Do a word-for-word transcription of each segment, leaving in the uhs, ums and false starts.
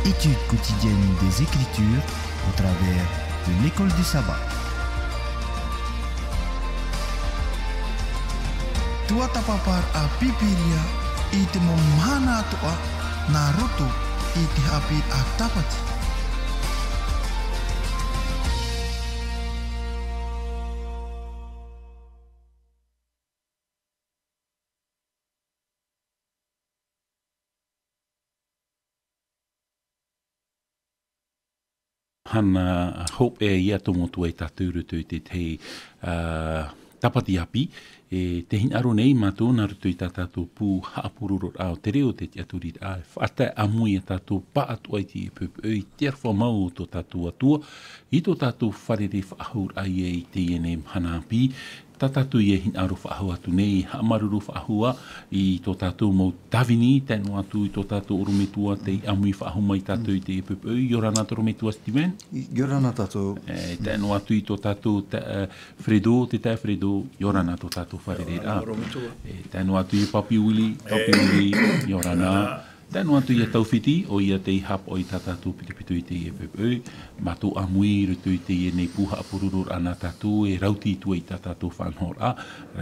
Étude quotidienne des Écritures au travers de l'école du sabbat. Tuatāpaparaʻa Pīpīria i te mau mahana atoʻa nā roto i te haʻapiʻiraʻa Tāpati. Hana hope ia tomo atu ai tātou i roto i te, te, ā, Tāpati ʻāpī, e te hinaʻaro nei mātou nā roto i tā tātou pū haʻapurororaʻa o te reo, te tiʻaturiraʻa, e faʻatae ʻāmui ia tātou pāʻatoʻa i te poʻipoʻi i te aroha mau o tō tātou Atua, i tō tātou fārerei faʻahou raʻa ia i teie nei mahana ʻāpī, tā tātou ia hinaʻaro faʻahou atu nei, haʻamāuruuru faʻahou ā i tō tātou mau tāvini, tae noa atu i tō tātou ʻorometua tei ʻāmui faʻahou mai tātou i te poʻipoʻi, ʻia ora na tō ʻorometua Steven. ʻIa ora na tātou. E, tae noa atu i tō tātou ta-, e, Fredo, te taeaʻe Fredo, ʻia ora na tō tātou fārereiraʻa. ʻIa ora na ʻorometua. E, tae noa atu i Papi Willie, Papi Willie, ʻia ora na. Tae noa atu ia Taufiti, ʻoia tei haʻapaʻo i tā tātou pitopito i teie poʻipoʻi, mātou ʻāmui i roto i teie nei pū haʻapurororaʻa nā tātou e rauti atu ai i tā tātou faʻanahoraʻa,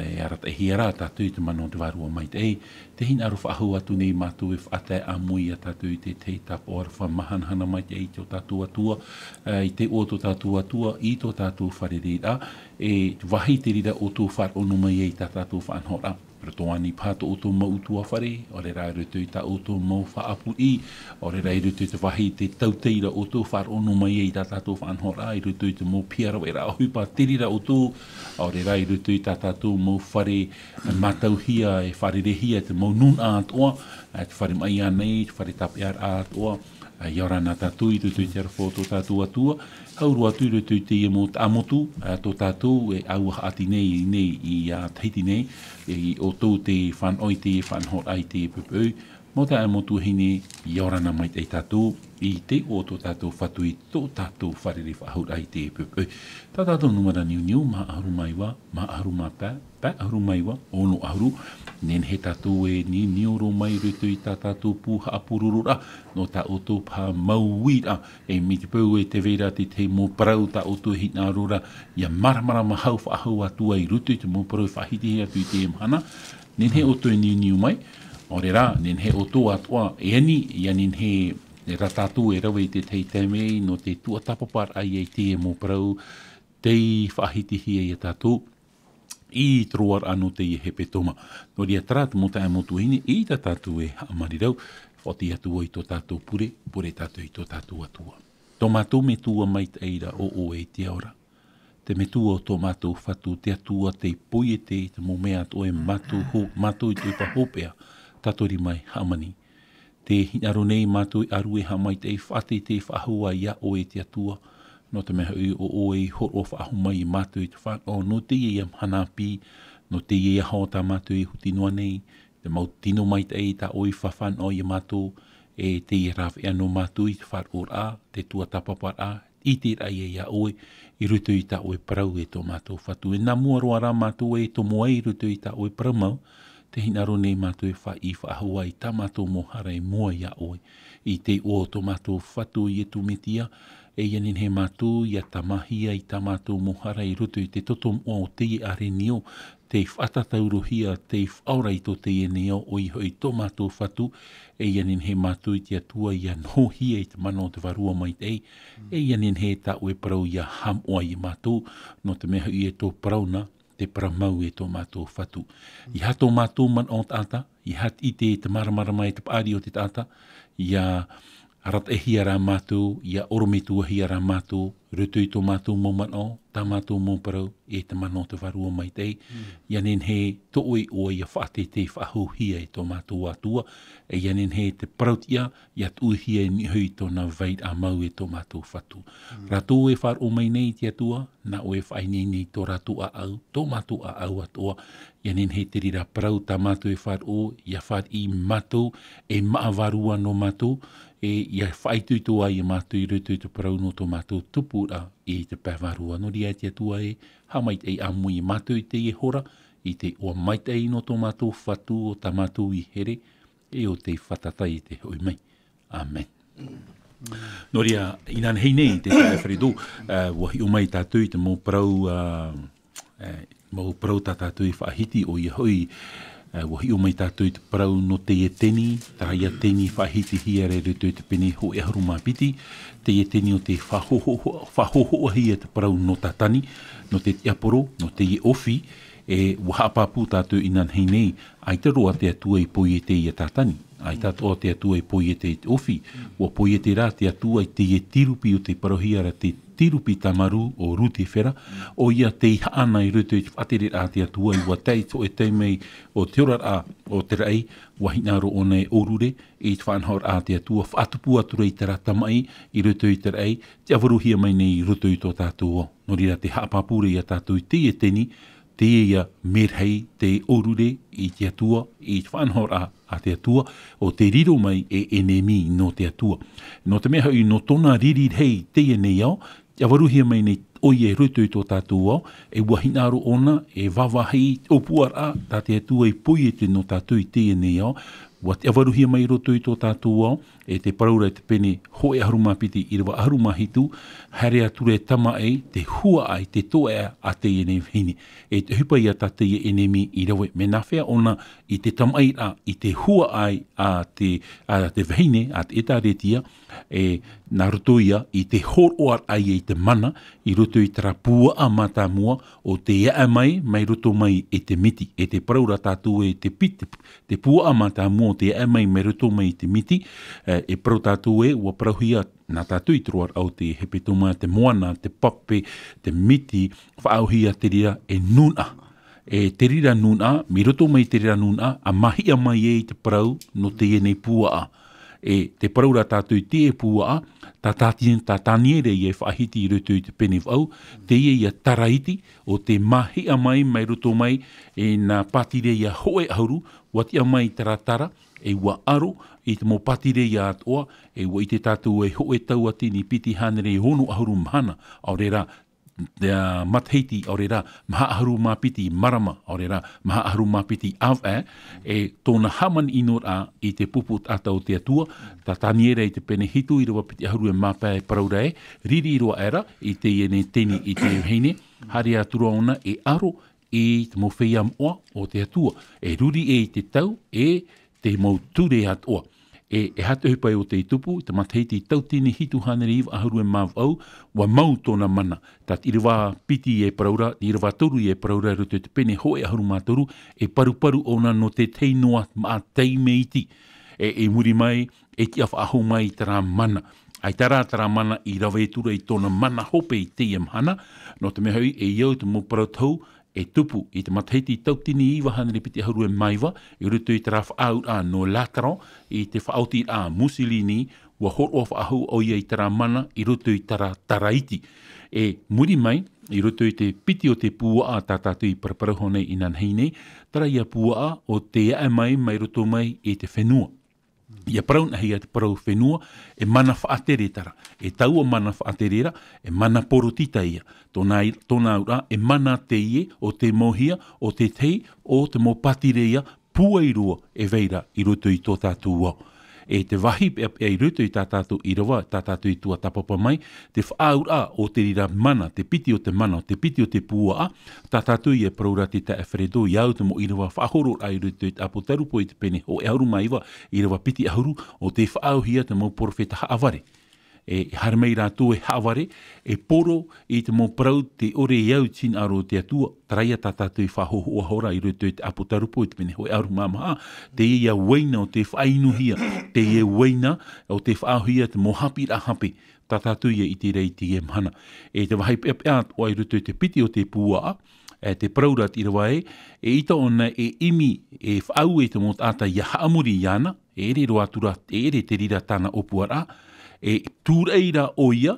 e arataʻihia rā tātou i te mana o te Vārua Maitaʻi. Te hinaʻaro faʻahou atu nei mātou e faʻatae ʻāmui ia tātou i te tahi tāpaʻo aroha mahanahana maitaʻi i tō tātou Atua, e, i te iʻoa o tō tātou Atua, i tō tātou fārereiraʻa, e vāhi te reira ʻoutou faʻaroʻo noa mai ai i tā tātou faʻanahoraʻa. Roto ānei paha tō ʻoutou mau ʻutuāfare, ʻaore rā i roto i tā ʻoutou mau faʻaʻāpīraʻa, ʻaore rā i roto i te vāhi te tauteiraʻa ʻoutou faʻaroʻo noa mai ai i tā tātou faʻanahoraʻa, i roto i te mau piha raveraʻa ʻohipa te reira ʻoutou, ʻaore rā i roto i tā tātou mau fare mātauhia e fārereihia te mau nūnaʻa atoʻa, e te fare maʻi ānei, te fare tāpeʻaraʻa atoʻa, ʻia ora na tātou i roto i te aroha o tō tātou Atua, hau roa atu i roto i teie mau taʻamotu, ā, tō tātou e ʻāua haʻati nei, nei i, ā, Tahiti nei, e, ʻoutou tei fānaʻo i teie faʻanahoraʻa i teie poʻipoʻi, mau taeaʻe, mau tuahine, ʻia ora na maitaʻi tātou, i te iʻoa o tō tātou Fatu i tō tātou fārerei faʻahou raʻa i teie poʻipoʻi. Tā tātou nūmera niuniu, maha ʻahuru mā iva, maha ʻahuru mā pae, pae ʻahuru mā iva, ono ʻahuru, nehenehe tātou e niuniu roa mai i roto i tā tātou pū haʻapurororaʻa, nō tā ʻoutou paha mau uiraʻa, e mai te peu e tē vai ra te tahi mau parau tā ʻoutou e hinaʻaro ra, ʻia māramarama hau faʻahou atu ai i roto i te mau parau e faʻahitihia atu i teie mahana, nehenehe ʻoutou e niuniu mai, ʻaore rā, nehenehe ʻoutou atoʻa, e ani, ʻia nehenehe rā tātou e rave i te tahi taime nō te tuatāpaparaʻa i teie mau parau, tei faʻahitihia ia tātou, i te roaraʻa nō teie hepetoma. Nō reira terā te mau taeaʻe, mau tuahine, eʻita tātou e haʻamarirau, faʻaoti atu i tō tātou pure, pure tātou i tō tātou Atua. Tō mātou Metua maitaʻi ra ʻo ʻoe i te ao ra. Te Metua o tō mātou Fatu, te Atua tei poiete i te mau mea atoʻa e mātou hō-, mātou i te ʻohipa hopeʻa, taʻatoʻa mai hāmani. Tē hinaʻaro nei mātou e ʻārue haʻamaitaʻi, faʻateitei faʻahou ā iā ʻoe te Atua, nō te mea hoʻi ʻo ʻoe i hōroʻa faʻahou mai iā mātou i te fānaʻo nō teie mahana ʻāpī, nō teie aho tā mātou e huti noa nei, te mau tino maitaʻi tā ʻoe i fānaʻo iā mātou, e teie rāveʻa nō mātou i te faʻaroʻoraʻa, te tuatāpaparaʻa, ʻiteraʻa ia iā ʻoe, i roto i tā ʻoe parau e tō mātou Fatu. E nā mua roa rā mātou e tomo ai i roto i tā ʻoe parau mau, tē hinaʻaro nei mātou e faʻaʻī faʻahou ā i tā mātou mau hara i mua iā ʻoe. I te iʻoa o tō mātou Fatu ʻo Ietu Metia, e ʻia nehenehe mātou ʻia tamāhia i tā mātou mau hara i roto i te toto moʻa o teie ʻārenio, tei faʻatataurohia, tei faʻaora i tō teie nei ao, ʻoia hoʻi tō mātou Fatu, e ʻia nehenehe mātou i te Atua ʻia nohohia i te mana o te Vārua Maitaʻi, e ʻia nehenehe tā ʻoe parau ʻia haʻamoʻa iā mātou, nō te mea hoʻi e tō parau na, te parau mau e tō mātou Fatu. ʻEiaha tō mātou manaʻo taʻata, ʻeiaha te ʻite e te māramarama e te paʻari o te taʻata, ʻia arataʻihia rā mātou, ʻia ʻorometuahia rā mātou, roto i tō mātou mau manaʻo, tā mātou mau parau, e te mana o te Vārua Maitaʻi, ʻia nehenehe tō ʻoe iʻoa ʻia faʻateitei faʻahouhia e tō mātou Atua, e ʻia nehenehe te parau tiʻa, ʻia tuʻuhia e niʻa i tōna vairaʻa mau e tō mātou Fatu. Rātou e faʻaroʻo mai nei te Atua, nā ʻoe e faʻaineine i tō rātou ʻāʻau, tō mātou ʻāʻau atoʻa, ʻia nehenehe te reira parau tā mātou e faʻaroʻo, ʻia fāriʻi mātou, e māʻa vārua nō mātou, e ʻia faʻaitoito ā iā mātou i roto i te parau nō tō mātou tupuraʻa i te pae vārua. Nō reira te Atua e, haʻamaitaʻi ʻāmui iā mātou i teie hora, i te iʻoa maitaʻi nō tō mātou Fatu ʻo tā mātou i here, e ʻo tei fātata i te hoʻi mai. ʻĀmene. Nō reira, inanahi nei, te taeaʻe Fredo, ā, ʻua hiʻo mai tātou i te mau parau, ā, ā, mau parau tā tātou i faʻahiti, ʻoia hoʻi, ā, ʻua hiʻo mai tātou i te parau nō teie teni, terā ia teni faʻahitihia ra i roto i te pene hōʻē ʻahuru mā piti, teie teni ʻo tē faʻahōhoʻa-, faʻahōhoʻahia te parau nō Tātani, nō te tiaporo, nō teie ʻofi, e ʻua haʻapāpū tātou inanahi nei, ʻaita roa te Atua i poiete ia Tātani. ʻAita atoʻa te Atua i poiete i te ʻofi. ʻUa poiete rā te Atua i teie tirupi ʻo tē parauhia ra te tirupi tāmarū ʻo Rutifera. ʻOia tei haʻana i roto i te faʻatereraʻa a te Atua, ʻua tae i te hōʻē taime ʻo te oraraʻa o te raʻi, ʻua hinaʻaro ʻōna e ʻōrure i te faʻanahoraʻa a te Atua, faʻatupu atu ra i terā tamaʻi i roto i te raʻi, tē ʻavaruhia mai nei i roto i tō tātou ao. Nō reira, tē haʻapāpū ra ia tātou i teie teni, teie ia mea rahi te ʻōrure i te Atua, i te faʻanahoraʻa a te Atua, ʻo tē riro mai e ʻenemi nō te Atua. Nō te mea hoʻi, nō tōna riri rahi i teie nei ao, tē ʻavaruhia mai nei ʻoia i roto i tō tātou ao, e ʻua hinaʻaro ʻōna e vāvāhi i te ʻōpuaraʻa tā te Atua i poiete nō tātou i teie nei ao, ʻua tē ʻavaruhia mai i roto i tō tātou ao, e tē parau ra i te pene hōʻē ʻahuru mā piti ʻīrava ʻahuru mā hitu, haere atu ra e tamaʻi te huaʻai, te toeʻa a teie nei vahine. E te ʻohipa ia tā teie ʻenemi i rave, mea nāfea ʻōna i te tamaʻiraʻa, i te huaʻai a te, a te vahine, a te ʻĒtārētia, e nā roto ia i te hōroʻaraʻa ia i te mana, i roto i terā puaʻa mātāmua, ʻo tē aʻe mai, mai roto mai e te miti. E tē parau ra tātou e te piti, te puaʻa mātāmua ʻo tē aʻe mai, mai roto mai i te miti, e, e parau tātou ē, ʻua parauhia nā tātou i te roaraʻa o te hepetoma, te moana, te pape, te miti, faʻaauhia te reira e nūnaʻa. E te reira nūnaʻa, mai roto mai te reira nūnaʻa, ʻa māhiʻa mai ai te parau nō teie nei puaʻa. E tē parau ra tātou i teie puaʻa, tā, tā, tā Taniera ia e faʻahiti i roto i te pene vaʻu, teie ia taraiti, ʻo tē māhiʻa mai, mai roto mai, e nā pātireia hōʻē ʻahuru, ʻua tiʻa mai terā tara, e ʻua aro i te mau pātireia atoʻa, e ʻua ʻite tātou e hōʻē tauatini piti hānere e ono ʻahuru mahana, ʻaore rā, te, ā, matahiti, ʻaore rā, maha ʻahuru mā piti marama, ʻaore rā, maha ʻahuru mā piti ʻāvaʻe, e tōna hāmani ʻino ra i te pupu taʻata o te Atua, tā Taniera i te pene hitu ʻīrava piti ʻahuru e mā pae e parau ra ē, riri roa aʻera i teie nei teni i te vahine, haere atu ra ʻōna e aro i te mau feiā moʻa o te Atua, e ruri ē i te tau, e te mau ture atoʻa. E, e aha te ʻohipa ʻo tei tupu, i te matahiti tautini hitu hānere iva ʻahuru e mā vaʻu, ʻua mau tōna mana. Tā te ʻīrava piti e parau ra, ʻīrava toru e parau ra, i roto i te pene hōʻē ʻahuru mā toru, e paruparu ʻōna nō te tahi noa mā taime iti. E, i muri mai, e tiʻa faʻahou mai terā mana. ʻAita rā terā mana i rave atu ra i tōna mana hope i teie mahana, nō te mea hoʻi, e au te mau parau tohu, e tupu i te matahiti tautini iva hānere piti ʻahuru e mā iva, i roto i terā faʻaauraʻa nō Lateran, i te faʻaotiraʻa a Mussolini, ʻua hōroʻa faʻahou ʻoia i terā mana i roto i terā taraiti. E muri mai, i roto i te piti o te puaʻa tā tātou i paraparau iho nei inanahi nei, terā ia puaʻa ʻo tē aʻe mai, mai roto mai i te fenua. ʻIa parau nahea te parau fenua, e mana faʻatere terā. E taua mana faʻatere ra, e mana porotita ia. Tōna, tōna auraʻa, e mana teie ʻo tē mauhia, ʻo te tahi, ʻo te mau pātireia, pūai roa e vai ra i roto i tō tātou ao. E te vāhi peʻapeʻa i roto i tā tātou ʻīrava, tā tātou i tuatāpapa mai, te faʻaauraʻa o te reira mana, te piti o te mana, te piti o te puaʻa, tā tātou ia e parau ra te taeaʻe Fredo, ia au te mau ʻīrava faʻahoro ra i roto i te Apotarupo i te pene hōʻē ʻahuru mā iva, ʻīrava piti ʻahuru, ʻo tē faʻaauhia te mau perofeta haʻavare. E haere mai rātou e haʻavare, e poro i te mau parau tē ʻore e au i te hinaʻaro o te Atua, terā ia tā tātou i faʻahōhoʻa ra i roto i te Apotarupo i te pene hōʻē ʻahuru mā maha, teie uaina ʻo tē faʻainuhia, teie uaina ʻo tē faʻaauhia te mau haʻapiʻiraʻa hape, tā tātou ia i ʻite ra i teie mahana. E te vāhi peʻapeʻa atoʻa i roto i te piti o te puaʻa, e tē parau ra te ʻīrava ē, eʻita ʻōna e ʻimi, e faʻaue i te mau taʻata ʻia haʻamori iāna, e ʻere roa atu ra, e ʻere te reira tāna ʻōpuaraʻa, e tūraʻi ra ʻoia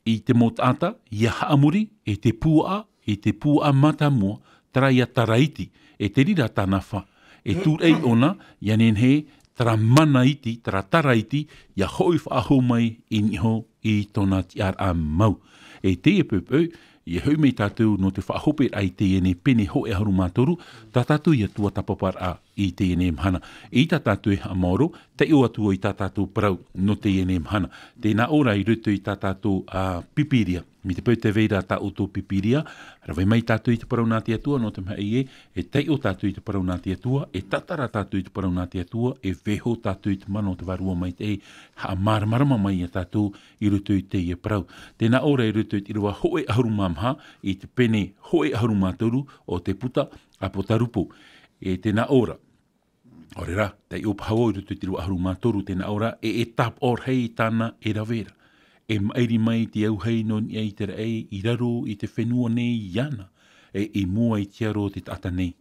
i te mau taʻata ʻia haʻamori i te puaʻa, i te puaʻa mātāmua, terā ia taraiti, e te reira tāna fā. E tūraʻi ʻōna, ʻia nehenehe terā mana iti, terā taraiti, ʻia hoʻi faʻahou mai i niʻa iho i tōna tiʻaraʻa mau. E teie poʻipoʻi, Ia hoʻi mai tātou nō te faʻahope raʻa i teie nei pene hōʻē ʻahuru mā toru, tā tātou ia tuatāpaparaʻa i teie nei mahana. I tā tātou e haʻamaoro, taiʻo atu i tā tātou parau nō teie nei mahana. Tēnā ʻō ra i roto i tā tātou, ā, Pīpīria. Mai te peu tē vai ra tā ʻoutou Pīpīria, rave mai tātou i te parau nā te Atua nō te maha ʻē, e taiʻo tātou i te parau nā te Atua, e tātara tātou i te parau nā te Atua, e vaiiho tātou i te mana o te Vārua Maitaʻi, haʻamāramarama mai ia tātou i roto i teie parau. Tēnā ʻō ra i roto i te ʻīrava hōʻē ʻahuru mā maha, i te pene hōʻē ʻahuru mā toru o te puta ʻĀpōtarupo. E tēnā ʻō ra. ʻAore rā, taiʻo paha vau i roto i te ʻīrava ʻahuru mā toru, tēnā ʻō ra, e, e tāpaʻo rahi tāna e rave ra. E maʻiri mai te auahi nō niʻa i te raʻi, i raro i te fenua nei iāna, e i mua i te aro o te taʻata nei.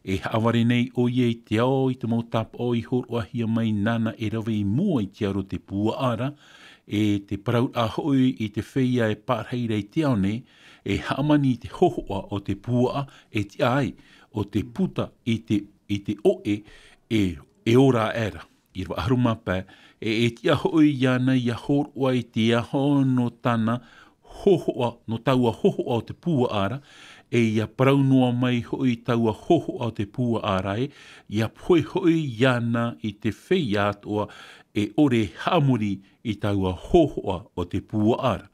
E haʻavare nei ʻoia i te ao i te mau tāpaʻo i hōroʻahia mai nāna e rave i mua i te aro o te puaʻa ra, e te parauraʻa hoʻi i te feiā e pārahi ra i te ao nei, e hāmani i te hōhoʻa o te puaʻa e tiʻa ai, o te puta i te, i te ʻoʻe e, e ora aʻe ra. ʻĪrava ʻahuru mā pae, e, e tiʻa hoʻi iāna ia hōroʻa i te aho nō tāna hōhoʻa, nō taua hōhoʻa o te puaʻa ra, e ia parau noa mai hoʻi taua hōhoʻa o te puaʻa ra ē, ia pohe hoʻi iāna i te feiā atoʻa e ʻore e haʻamori i taua hōhoʻa o te puaʻa ra.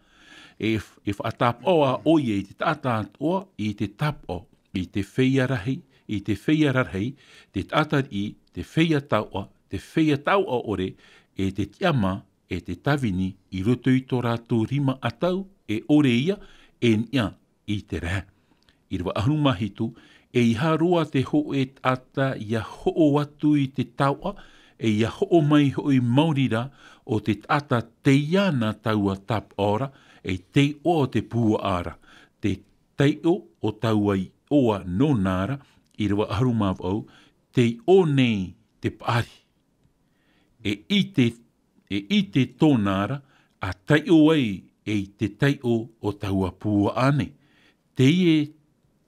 E, e faʻatāpaʻo ā ʻoia i te taʻata atoʻa, i te tāpaʻo, i te feiā rahi, i te feiā rarahi, te taʻata riʻi, te feiā taoʻa, te feiā taoʻa ʻore, e te tiʻamā, e te tāvini, i roto i tō rātou rima ʻatau, e ʻore ia, e niʻa i te rahi. ʻĪrava ʻahuru mā hitu, ʻeiaha roa te hōʻē taʻata ia hoʻo atu i te taoʻa, e ia hoʻo mai hoʻi maori ra, ʻo te taʻata tei iāna taua tāpaʻo ra, e tei ʻoa o te puaʻa ra, te taiʻo o taua iʻoa nōna ra, ʻīrava ʻahuru mā vaʻu, tei ʻō nei te paʻari. E ʻite, e ʻite tōna ra, a taiʻo ai e i te taiʻo o taua puaʻa nei. Teie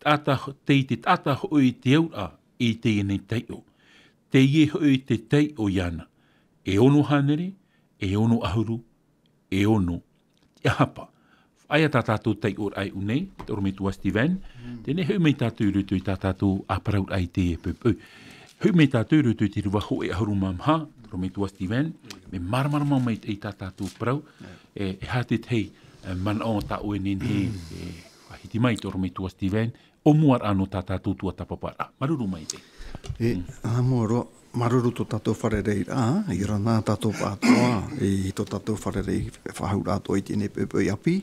taʻata, tei te taʻata hoʻi te auraʻa i teie nei taiʻo. Teie hoʻi te taiʻo iāna. E ono hānere, e ono ʻahuru, e ono tiʻahapa. Faʻaea tā tātou taiʻoraʻa i ʻō nei, te ʻorometua Steven. Mm. Teie nei hoʻi mai tātou i roto i tā tātou ʻāparauraʻa i teie poʻipoʻi. Hoʻi mai tātou i roto i te ʻīrava hōʻē ʻahuru mā maha, te ʻorometua Steven. Mea māramarama mai i tā tātou parau. Yeah. E, e aha te tahi, e, manaʻo tā ʻoe e nehenehe, mm, e, faʻahiti mai te ʻorometua Steven. ʻO mua ra nō tā tātou tuatāpaparaʻa. Māuruuru maitaʻi. E, mm, ʻa mua roa, māuruuru tō tātou fārereiraʻa, ʻia ora na tātou pāʻatoʻa, i tō tātou fārerei faʻahou atoʻa i teie nei poʻipoʻi ʻāpī.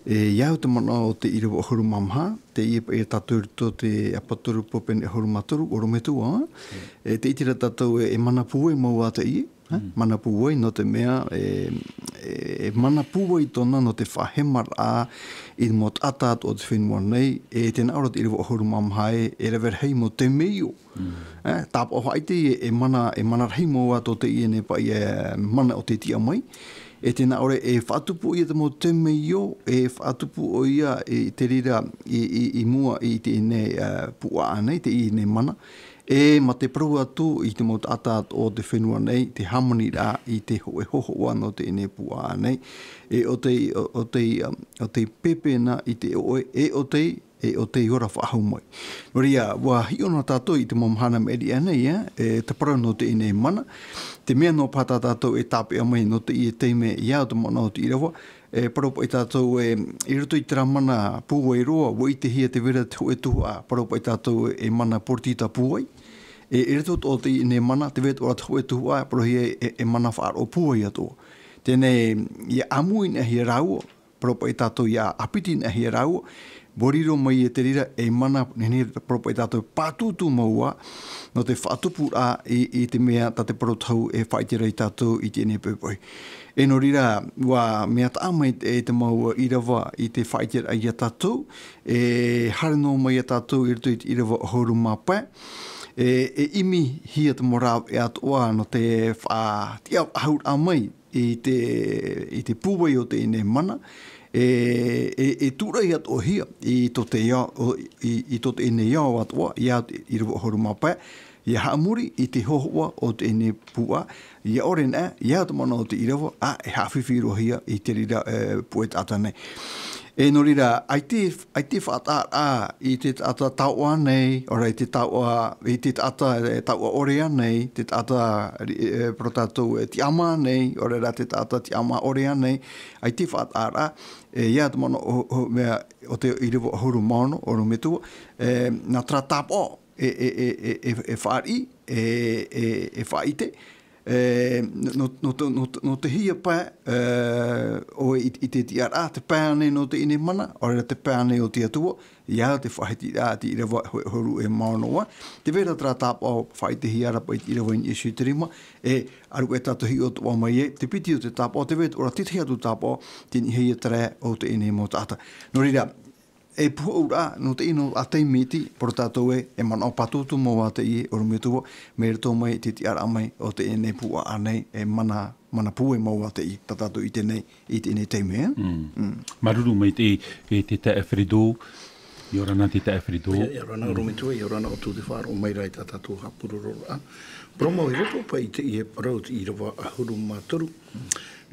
E, ʻia au te manaʻo o te ʻīrava ʻahuru mā maha, teie paʻi ia tātou i roto i te ʻĀpōtarupo pene ʻahuru mā toru, ʻorometua. Mm. E, tē ʻite ra tātou e, e mana pūai mau ā teie, e, mm, mana pūai, nō te mea, e, e, e mana pūai tōna nō te faʻahemaraʻa i te mau taʻata atoʻa o te fenua nei, e tēnā ʻō ra te ʻīrava ʻahuru mā maha ē, e rave rahi mau temeio. Mm. E, tāpaʻo faʻaʻite e, e mana, e mana rahi mau ā tō teie nei paʻi, e, mana o tei tiʻa mai. E tēnā ʻō ra e faʻatupu ʻoia te mau temeio, e faʻatupu ʻoia i te reira i, i, i mua i teie nei, e, puaʻa nei, teie nei mana. E mā te parau atu i te mau taʻata o te fenua nei, te hāmaniraʻa i te hōʻē hōhoʻa nō teie nei puaʻa nei. E ʻo tei, ʻo, ʻo tei, um, ʻo tei pēpē na i te ʻoʻe, e ʻo tei, e ʻo tei ora faʻahou mai. Nō reira, ʻua hiʻo na tātou i te mau mahana maʻiri aʻe nei, e, e te parau nō teie nei mana. Te mea noa paha tā tātou e tāpeʻa mai nō teie taime, ʻia au te manaʻo o te ʻīrava, e, parau paʻi tātou e, i roto i terā mana pūai roa, ʻua ʻitehia tē vai ra te hōʻē tuhaʻa, parau paʻi tātou e mana poritita pūai. E, i roto atoʻa i teie nei mana, tē vai atoʻa ra te hōʻē tuhaʻa, parauhia e, e mana faʻaroʻo pūai atoʻa. Teie nei, ʻia ʻāmui noa hia rāua, parau paʻi tātou ʻia ʻāpiti noa hia rāua, ʻua riro mai ia te reira e mana, nehenehe parau paʻi tātou pātūtū mau ā, nō te faʻatupuraʻa i, i te mea tā te parau tau e faʻaʻite ra ia tātou i teie nei poʻipoʻi. E nō reira, ʻua mea taʻa mai e te mau ʻīrava i te faʻaʻiteraʻa ia tātou, e haere noa mai ia tātou i roto i te ʻīrava ʻahuru mā pae, e, e ʻimihia te mau rāveʻa atoʻa nō te faʻatiʻa faʻahouraʻa mai i te, i te pūai o teie nei mana, e, e, e tūraʻi atoʻahia i tō te ao, o, i, i tō teie nei ao atoʻa, ʻia au te ʻīrava ʻahuru mā pae, ʻia haʻamori i te hōhoʻa o teie nei puaʻa, ʻia ʻore na, ʻia au te manaʻo o te ʻīrava, ā, e haʻafifi roa hia i te reira, e, puʻe taʻata nei. E nō reira, ʻaita, ʻaita faʻataʻa i te taʻata taoʻa nei, ʻaore i te taoʻa, i te taʻata, e, taoʻa ʻore nei, te taʻata, e, e, parau tātou, e, tiʻamā nei, ʻaore rā te taʻata tiʻamā ʻore nei, ʻaita faʻataʻa, e, ia te manaʻo o, o, mea, o te ʻīrava ʻahuru mā ono, ʻorometua, e, nā terā tāpaʻo, e, e, e, e, e, e fāriʻi, e, e, e faʻaʻite, e, nō, nō, nō, nō, nō te hia pae, e, ʻoe i, i te tiʻaraʻa, te pae ānei nō teie nei mana, ʻaore rā te pae ānei o te Atua, ia te faʻahitiraʻa te ʻīrava hō-, ʻahuru e mā ono ā. Tē vai ra terā tāpaʻo faʻaʻitehia ra paʻi i te ʻīrava i niʻa iho i te rima, e, ʻaru e tātou hiʻo atoʻa mai ai, te piti o te tāpaʻo, tē vai ra te tahi atu tāpaʻo, tē niʻa ia terā o teie nei mau taʻata. Nō reira, e pūhaʻuraʻa, nō teie nei ā taime iti, parau tātou ē, e manaʻo pātūtū mau ā teie, ʻorometua, mai roto mai i te tiʻaraʻa mai o teie nei pūʻaʻa nei, e mana, mana pūai mau ā teie, tā tātou i ʻite nei, i teie nei taime, ē? Mm. Mm. Māuruuru maitaʻi, e te taeaʻe Fredo, ʻia ora na te taeaʻe Fredo. ʻIa, ʻia ora na, mm, ʻorometua, ʻia ora na ʻoutou tē faʻaroʻo mai ra i tā tātou haʻapurororaʻa. Parau mau i roto paʻi i teie parau te ʻīrava ʻahuru mā toru.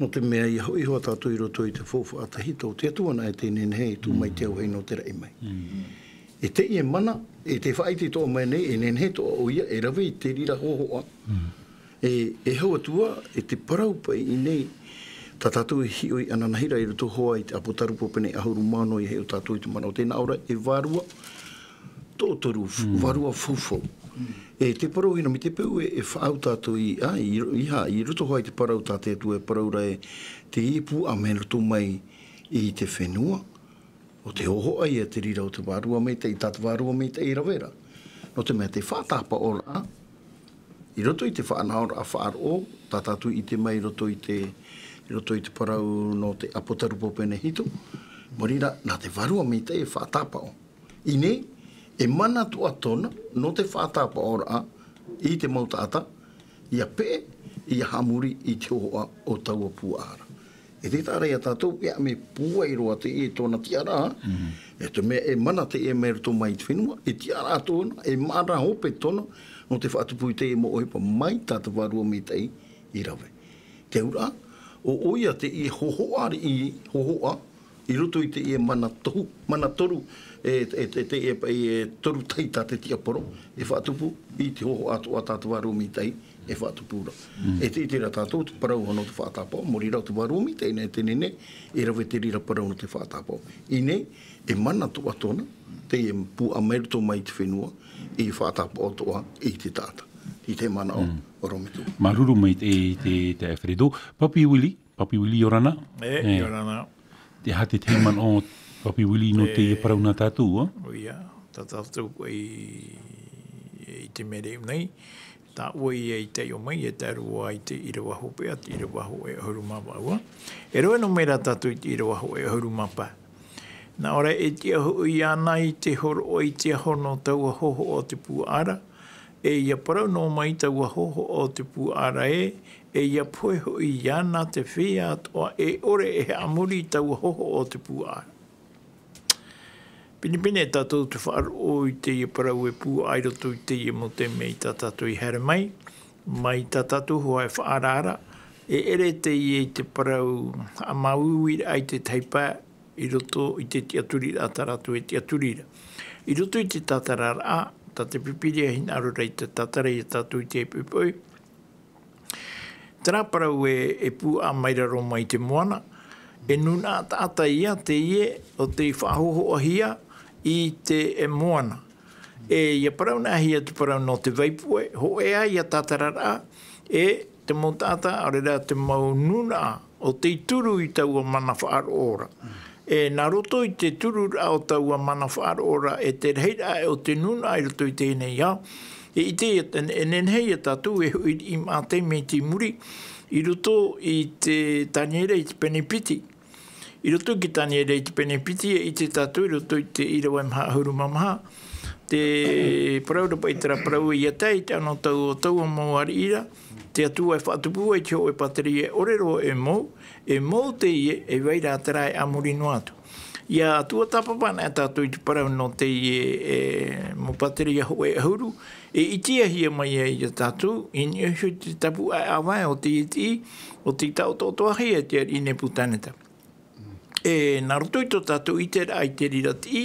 Nō te mea ʻia hoʻi hoʻi tātou i roto i te faufaʻa tahito, te Atua anaʻe tē nehenehe e tuʻu mai te auahi nō te raʻi mai. Mm. E teie mana, e tē faʻaʻite atoʻa mai nei, e nehenehe atoʻa ʻoia, e rave i te reira hōhoʻa. Mm. E, e hau atu ā, e te parau paʻi i ʻō nei, tā tātou e hiʻo ananahi ra i roto hoʻi i te ʻApotarupo pene ʻahuru mā ono, ʻia hiʻo tātou i te manaʻo, tē nā ʻō ra, e vārua, toʻotoru, mm, vārua faufau. E te parau ʻō nei, mai te peu e, e faʻaau tātou i, ā, i ro-, i hā, i roto hoʻi i te parau tā te Atua e parau ra ē, teie pūʻaʻa mai roto mai i te fenua, ʻo te hōhoʻa ia te reira o te Vārua Maitaʻi, tā te Vārua Maitaʻi e rave ra. Nō te mea te faʻatāpaʻoraʻa, i roto i te faʻanahoraʻa faʻaroʻo, tā tātou i ʻite mai i roto i te, i roto i te parau nō te ʻApotarupo pene hitu, mai reira, nā te Vārua Maitaʻi e faʻatāpaʻo. I ʻō nei, e mana atoʻa tōna, nō te faʻatāpaʻoraʻa, i te mau taʻata, ʻia peʻe, ʻia haʻamori i te hōhoʻa o taua pūʻaʻa ra. E te taʻa ra ia tātou, ʻia mea pūai roa teie tōna tiʻaraʻa, mm, e te mea e mana teie mai roto mai i te fenua, e tiʻaraʻa tōna, e māʻa hope tōna, nō te faʻatupu i teie mau ʻohipa mai tā te Vārua Maitaʻi i rave. Te auraʻa, ʻo, ʻoia teie hōhoʻa riʻi, hōhoʻa, i roto i teie mana tohu, mana toru, e, e, e, te, e, e toru tahi tā te tiaporo, e faʻatupu i te hōhoʻa atoʻa tā te Vārua Maitaʻi, e faʻatupu ra. Mm. E te, i terā tātou te parau nō te faʻatāpaʻo, mai reira ʻo te Vārua Maitaʻi anaʻe tē nehenehe e rave te reira parau nō te faʻatāpaʻo. I ʻō nei, e mana atoʻa tōna, teie pūʻaʻa mai roto mai i te fenua, e faʻatāpaʻo atoʻa i te taʻata. I te manaʻo, mm, ʻorometua. Māuruuru maitaʻi te, te Alfredo. Papi Willie, Papi Willie, ʻia ora na. E, e, ʻia ora na. Te aha te tahi manaʻo, Papi Willie, nō teie parau nā tātou, ā? ʻOia, tā tātou paʻi i te mea rā nei, tāʻua ïa i taiʻo mai, e tae roa i te ʻīrava hopeʻa, te ʻīrava hōʻē ʻahuru mā vaʻu. E rave noa mai rā tātou i te ʻīrava hōʻē ʻahuru mā pae. Nā ʻō ra, e tiʻa hoʻi iāna i te hōroʻa i te aho nō taua hōhoʻa o te pūʻaʻa ra, e ʻia parau noa mai taua hōhoʻa o te pūʻaʻa ra ē, e ʻia pohe hoʻi iāna te feiā atoʻa e ʻore e haʻamori i taua hōhoʻa o te pūʻaʻa ra. Pinepine tātou te faʻaroʻo i teie parau e pūʻaʻa i roto i teie mau taime i tā tātou i haere mai, mai tā tātou hoʻi e faʻaaraara, e ʻere teie i te parau haʻamāuiuiraʻa i te tahi pae, i roto i te tiʻaturiraʻa tā rātou e tiʻaturi ra. I roto i te tātararaʻa, tā te Pīpīria e hinaʻaro ra i te tātara ia tātou i te poʻipoʻi. Terā parau e, e pūʻaʻa mai ra roa mai i te moana, e nūnaʻa taʻata ïa teie ʻo tei faʻahōhoʻahia i te, e, moana. E, ʻia parau anaʻe hia te parau nō te vaipuʻe, hōʻē ā ïa tātararaʻa, e te mau taʻata, ʻaore rā te mau nūnaʻa, ʻo tei turu i taua mana faʻaroʻo ra. E, nā roto i te tururaʻa o taua mana faʻaroʻo ra, e te rahiraʻa o te nūnaʻa i roto i teie nei ao, e ʻite, e, e nehenehe ia tātou e hoʻi i maʻa taime i te muri, i roto i te Taniera i te pene piti. I roto i te Taniera i te pene piti, e ʻite tātou i roto i te ʻīrava e maha ʻahuru mā maha. Te parau ra paʻi terā parau, ʻia tae i te anotau o taua mau ariʻi ra, te Atua e faʻatupu ai te hōʻē pātireia e ʻore roa e mou, e mou teie, e vai rā terā e a muri noa atu. ʻIa tuatāpapa anaʻe tātou i te parau nō teie, e, mau pātireia hōʻē ʻahuru, e ʻitehia mai ai ia tātou, i niʻa iho i te tāpū ʻāvae o teie tiʻi, ʻo tei taʻotoʻotohia e te ariʻi Nepukaneta. E nā roto i tō tātou ʻiteraʻa i te reira tiʻi,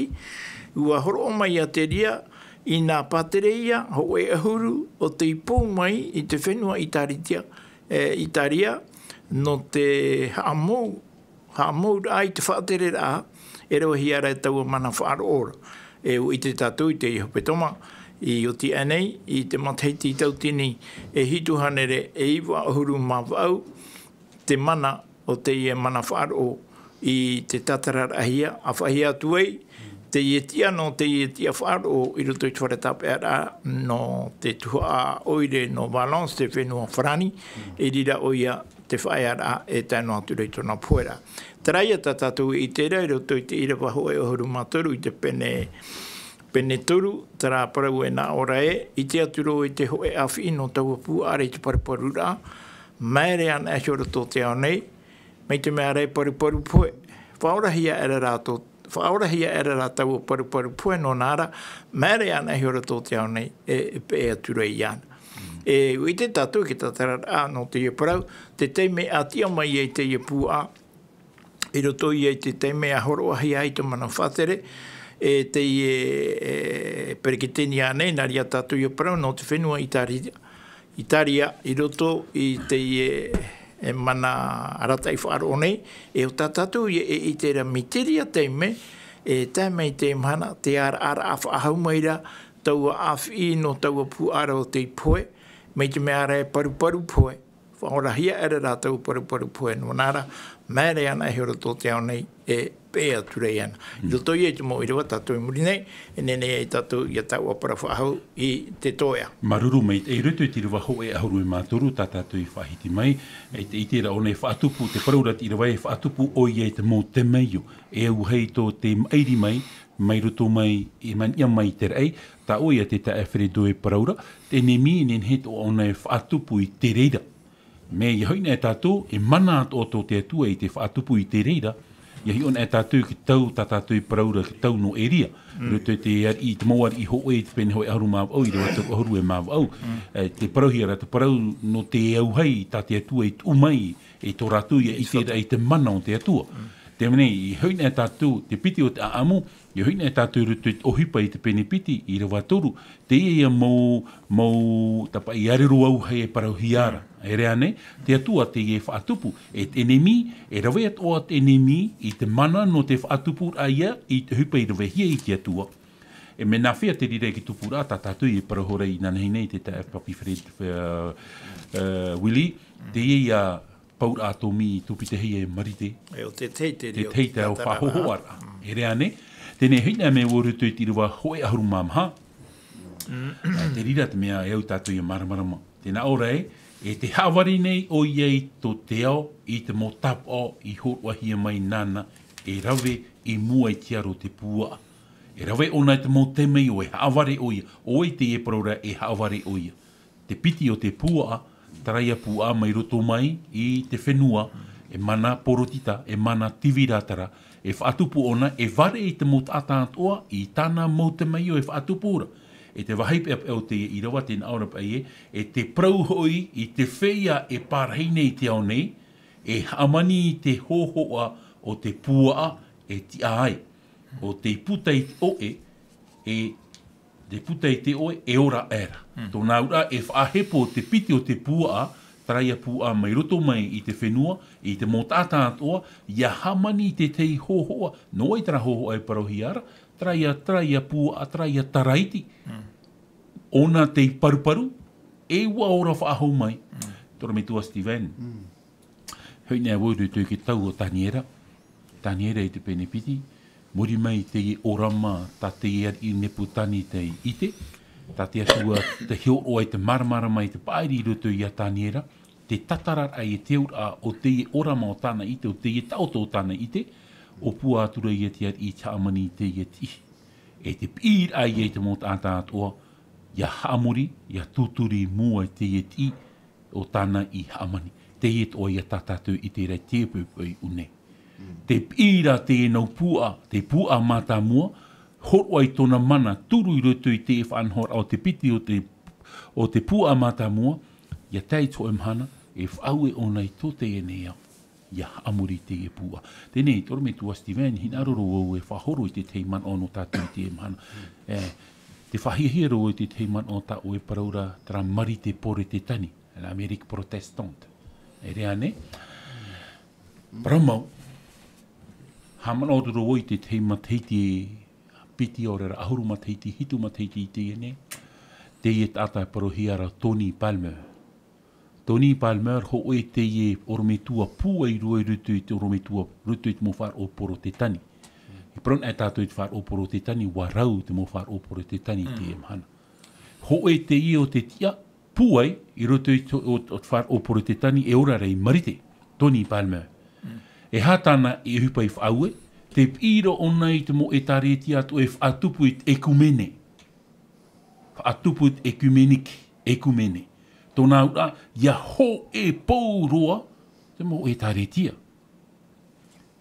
ua horoʻa mai ia te reira, i nā pātereia, hōʻē ʻahuru, ʻo tei pou mai i te fenua Itaritia, e, Itaria, nō te haʻamou, haʻamouraʻa i te faʻatereraʻa, e ravehia ra e taua mana faʻaroʻo ra. E ʻua ʻite tātou i te hepetoma, i oti aʻe nei, i te matahiti tauatini e hitu hānere e iva ʻahuru mā vaʻu, te mana o teie mana faʻaroʻo i te tātararaʻahia, ʻāfaʻihia atu ai, teie tiʻa nō teie tiʻa faʻaroʻo i roto i te fare tāpeʻaraʻa nō te tuhaʻa ʻoire nō Valence, te fenua Farani, i reira ʻoia te faʻaearaʻa e tae noa atu ra i tōna pohe ra. Terā ia tā tātou e ʻite ra i roto i te ʻīrava hōʻē ʻahuru mā toru i te pene, pene toru, terā parau e nā ʻō ra ē, ʻite atu roa i te hōʻē ʻāfiʻi nō taua puaʻa ra i te paruparuraʻa, māere ana e hiʻo roto o te ao nei, mai te mea ra e paruparu pohe. Faʻaorahia aʻera rātou, faʻaorahia aʻera rā taua paruparu pohe nō nā ra, māere ana e hiʻo roto o te ao nei, e, e peʻe atu ra iāna. E, ʻua ʻite tātou i te tātararaʻa nō teie parau, te taime a tiʻa mai ai teie puaʻa, i roto ia i te taime a horoʻahia ai te mana faʻatere, e teie, e, peretiteni nei, nā reira tātou ia parau nō te fenua Itaria, Itaria, i roto i teie, e, mana arataʻi faʻaroʻo nei, e ʻo tā tātou ia e ʻite ra mai teie taime, e tae mai te mahana, te ʻaraʻaraʻa faʻahou mai ra, taua ʻāfiʻi nō taua puaʻa ra o tei pohe, mai te mea ra e paruparu pohe, faʻaorahia aʻera rā taua paruparu pohe nō nā ra, māere ana e hiʻo roto o te ao nei, e peʻe atu ra iāna. I roto ia i te mau ʻīrava tātou i muri nei, e nehenehe ai tātou ia taua parau faʻahou i te toeʻa. Māuruuru maitaʻi, i roto i te ʻīrava hōʻē ʻahuru e mā toru, tā tātou i faʻahiti mai, e te ʻiteraʻa ʻōna e faʻatupu, te parau ra te ʻīrava e faʻatupu ʻoia i te mau temeio, e au hai tō te maʻiri mai, mai roto mai, e maniʻa mai te raʻi, tā ʻoia te taeaʻe Fredo e parau ra, te ʻenemi, e nehenehe atoʻa ʻōna e faʻatupu i te reira. Mea ʻia hoʻi na e tātou, e mana atoʻa tō te Atua i te faʻatupu i te reira, ʻia hiʻo na e tātou i te tau, tā tātou i parau ra, te tau nō Eria. Mm. Roto i te ariʻi, te mau ariʻi hōʻē, te pene hōʻē ʻahuru mā vaʻu, ʻīrava toru ʻahuru e mā vaʻu. Mm. E, te parauhia ra, te parau nō te au hai, tā te Atua i tuʻu mai, e tō rātou ia ʻiteraʻa i te mana o te Atua. Mm. Te mea nei, ʻia hoʻi na e tātou, te piti o te ʻāʻamu, ʻia hoʻi na e tātou i roto i te ʻohipa i te pene piti, ʻīrava toru, teie ia mau, mau tāpaʻi ʻārero au hai e parauhia ra. E rave nei, te Atua teie e faʻatupu, e te ʻenemi, e rave atoʻa te ʻenemi i te mana nō te faʻatupuraʻa ia i te ʻohipa i ravehia i te Atua. E mea nāfea te reira i te tupuraʻa, tā tātou e parau ra inanahi nei, te taeaʻe Papi Fred, e, e, Willie, teie ia pauraʻa atomi tupitehia e Marite. E ʻo te tahi te Te reira tahi te ao tātararaʻa. Faʻahohoʻaraʻa. Mm. E rave nei, teie nei hoʻi na mea ʻua roto i te ʻīrava hōʻē ʻahuru mā maha. Mm. E, te reira te mea e au tātou ia māramarama. Tē nā ʻō ra ē, e tē haʻavare nei ʻoia i tō te ao, i te mau tāpaʻo i hōroʻahia mai nāna, e rave i mua i te aro o te puaʻa. E rave ʻōna i te mau temeio, e haʻavare ʻoia, ʻo vai teie e parau ra e haʻavare ʻoia. Te piti o te puaʻa, terā ia puaʻa mai roto mai i te fenua, e mana Porotita, e mana Tiviratara, e faʻatupu ʻōna, e vare i te mau taʻata atoʻa, i tāna mau temeio e faʻatupu ra. E te vāhi peʻapeʻa o teie ʻīrava, tē nā ʻō ra paʻi ē, e te parau hoʻi i te feiā e parahi nei i te ao nei, e hāmani i te hōhoʻa o te puaʻa e tiʻa ai. ʻO tei puta i te ʻoʻe, e te puta i te ʻoʻe, e ora aʻera. Mm. Tōna auraʻa e faʻahepo te piti o te puaʻa, terā ia puaʻa mai roto mai i te fenua, i te mau taʻata atoʻa, ʻia hāmani i te tahi hōhoʻa, nō vai terā hōhoʻa e parauhia ra, terā ia, terā ia puaʻa, terā ia taraiti. Mm. ʻŌna tei paruparu, e ʻua ora faʻahou mai. Mm. Tō ʻoe metua Steven. Mm. Hoʻi na vau i roto i te tau o Taniera. Taniera i te pene piti. Muri mai teie ʻōrama tā te ariʻi Nepukaneta i ʻite. Tā te Atua tei hōroʻa i te māramarama i te paʻari i roto ia Taniera. Te tātararaʻa i te auraʻa o teie ʻōrama o tāna ʻite, o teie taʻoto o tāna ʻite. ʻO puaʻa atu ra ia te ariʻi i te hāmani i teie tiʻi. E te piʻiraʻa ia i te mau taʻata atoʻa, ʻia haʻamori, ʻia tūturi i mua i teie tiʻi, ʻo tāna i hāmani. Teie atoʻa ia tā tātou i ʻite ra i te poʻipoʻi ʻū nei. Mm. Te piʻi ra teie nau puaʻa, te puaʻa mātāmua, hōroʻa i tōna mana, turu i roto i te faʻanahoraʻa o te piti o te, o te puaʻa mātāmua, ʻia tae i te hōʻē mahana, e faʻaue ʻōna i tō teie nei ao. ia haʻamori i teie pūʻa. Teie nei, te ʻorometua Steven, hinaʻaro roa vau e faʻahoro i te tahi manaʻo nō tātou i teie mahana. E, tē faʻahiahia ra vau i te tahi manaʻo tā ʻoe e parau ra, terā Marite Porotetani, l'Amérique protestante. E rave ānei? Parau mau, haʻamanaʻo atu ra vau i te tahi matahiti piti, ʻaore ra ʻahuru matahiti, hitu matahiti i teie nei, teie taʻata e parauhia ra Tony Palmer. Tony Palmer, hōʻē teie ʻorometua pūai i roto i te ʻorometua, roto i te mau faʻaroʻo Porotetani. E parau anaʻe tātou i te faʻaroʻo Porotetani, ʻua rau te mau faʻaroʻo Porotetani i teie mahana. Hōʻē teie o te tiʻa pūai i roto i te, o, o te faʻaroʻo Porotetani e ora ra i Marite, Tony Palmer. E aha tāna i ʻohipa i faʻaue? Tē piʻi ra ʻōna i te mau ʻētāretia atoʻa e faʻatupu i te ekumene. Faʻatupu i te ekumeniki, ekumene. Tōna auraʻa, ia hōʻē pou roa te mau ʻētāretia.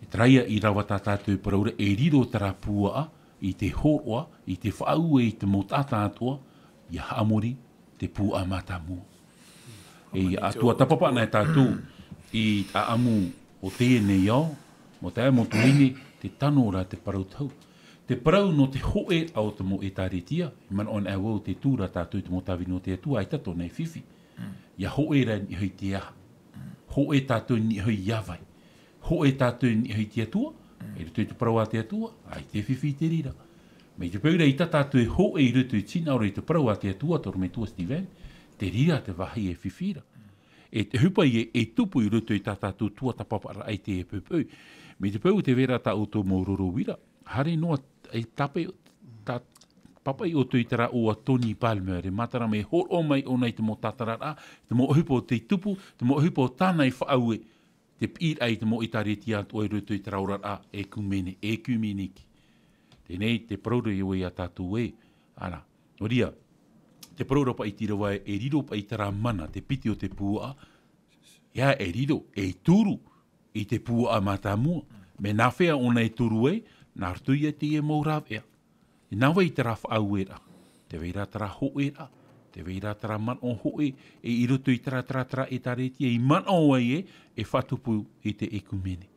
E terā ia i rave tā tātou e parau ra, e riro terā pūaʻa i te hōroʻa, i te faʻaue i te mau taʻata atoʻa, ia haʻamori te pūaʻa mātāmua. E ia tuatāpapa anaʻe tātou i te ʻāʻamu o teie nei ao, mau taeaʻe, mau tuahine, te tano ra te parau tau. Te parau nō te hōʻēraʻa o te mau ʻētāretia, e manaʻo anaʻe vau tē tū ra tātou i te mau tāvini o te Atua, ʻaita tōna e fifi. Ia hōʻē ra i niʻa iho i te aha? Hōʻē tātou i niʻa iho ia vai? Hōʻē tātou i niʻa iho i te Atua, i roto i te parau a te Atua, ʻaita e fifi i te reira. Mai te peu ra ʻaita tātou e hōʻē i roto i te hinaʻaro i te parau a te Atua, te ʻorometua Steven, te reira te vāhi e fifi ra. E te ʻohipa ia e tupu i roto i tā tātou tuatāpaparaʻa i teie poʻipoʻi. Mai te peu tē vai ra tā ʻoutou mau roro uira, haere noa, e tāpaʻi, tā, pāpaʻi ʻoutou i terā ʻo Tony Palmer, e matara mai, hōroʻa mai ʻōna i te mau tātararaʻa, te mau ʻohipa o tei tupu, te mau ʻohipa o tāna i faʻaue, te piʻiraʻa i te mau ʻētāretia atoʻa i roto i terā oraraʻa ekumene, ekumeniki. Teie nei, te parau ra vau ia tātou ē, ʻana. Nō reira, te parau ra paʻi i te reira ē, e riro paʻi terā mana, te piti o te pūaʻa, ʻeā, e riro, e turu i te pūaʻa mātāmua. Mea nāfea ʻōna e turu ai? Nā roto ia i teie mau rāveʻa. E nā vai terā faʻaueraʻa? Tē vai ra terā hōʻēraʻa, tē vai ra terā manaʻo hōʻē, e i roto i terā, terā, terā ʻētāretia, i manaʻo ai ē, e faʻatupu i te ekumene.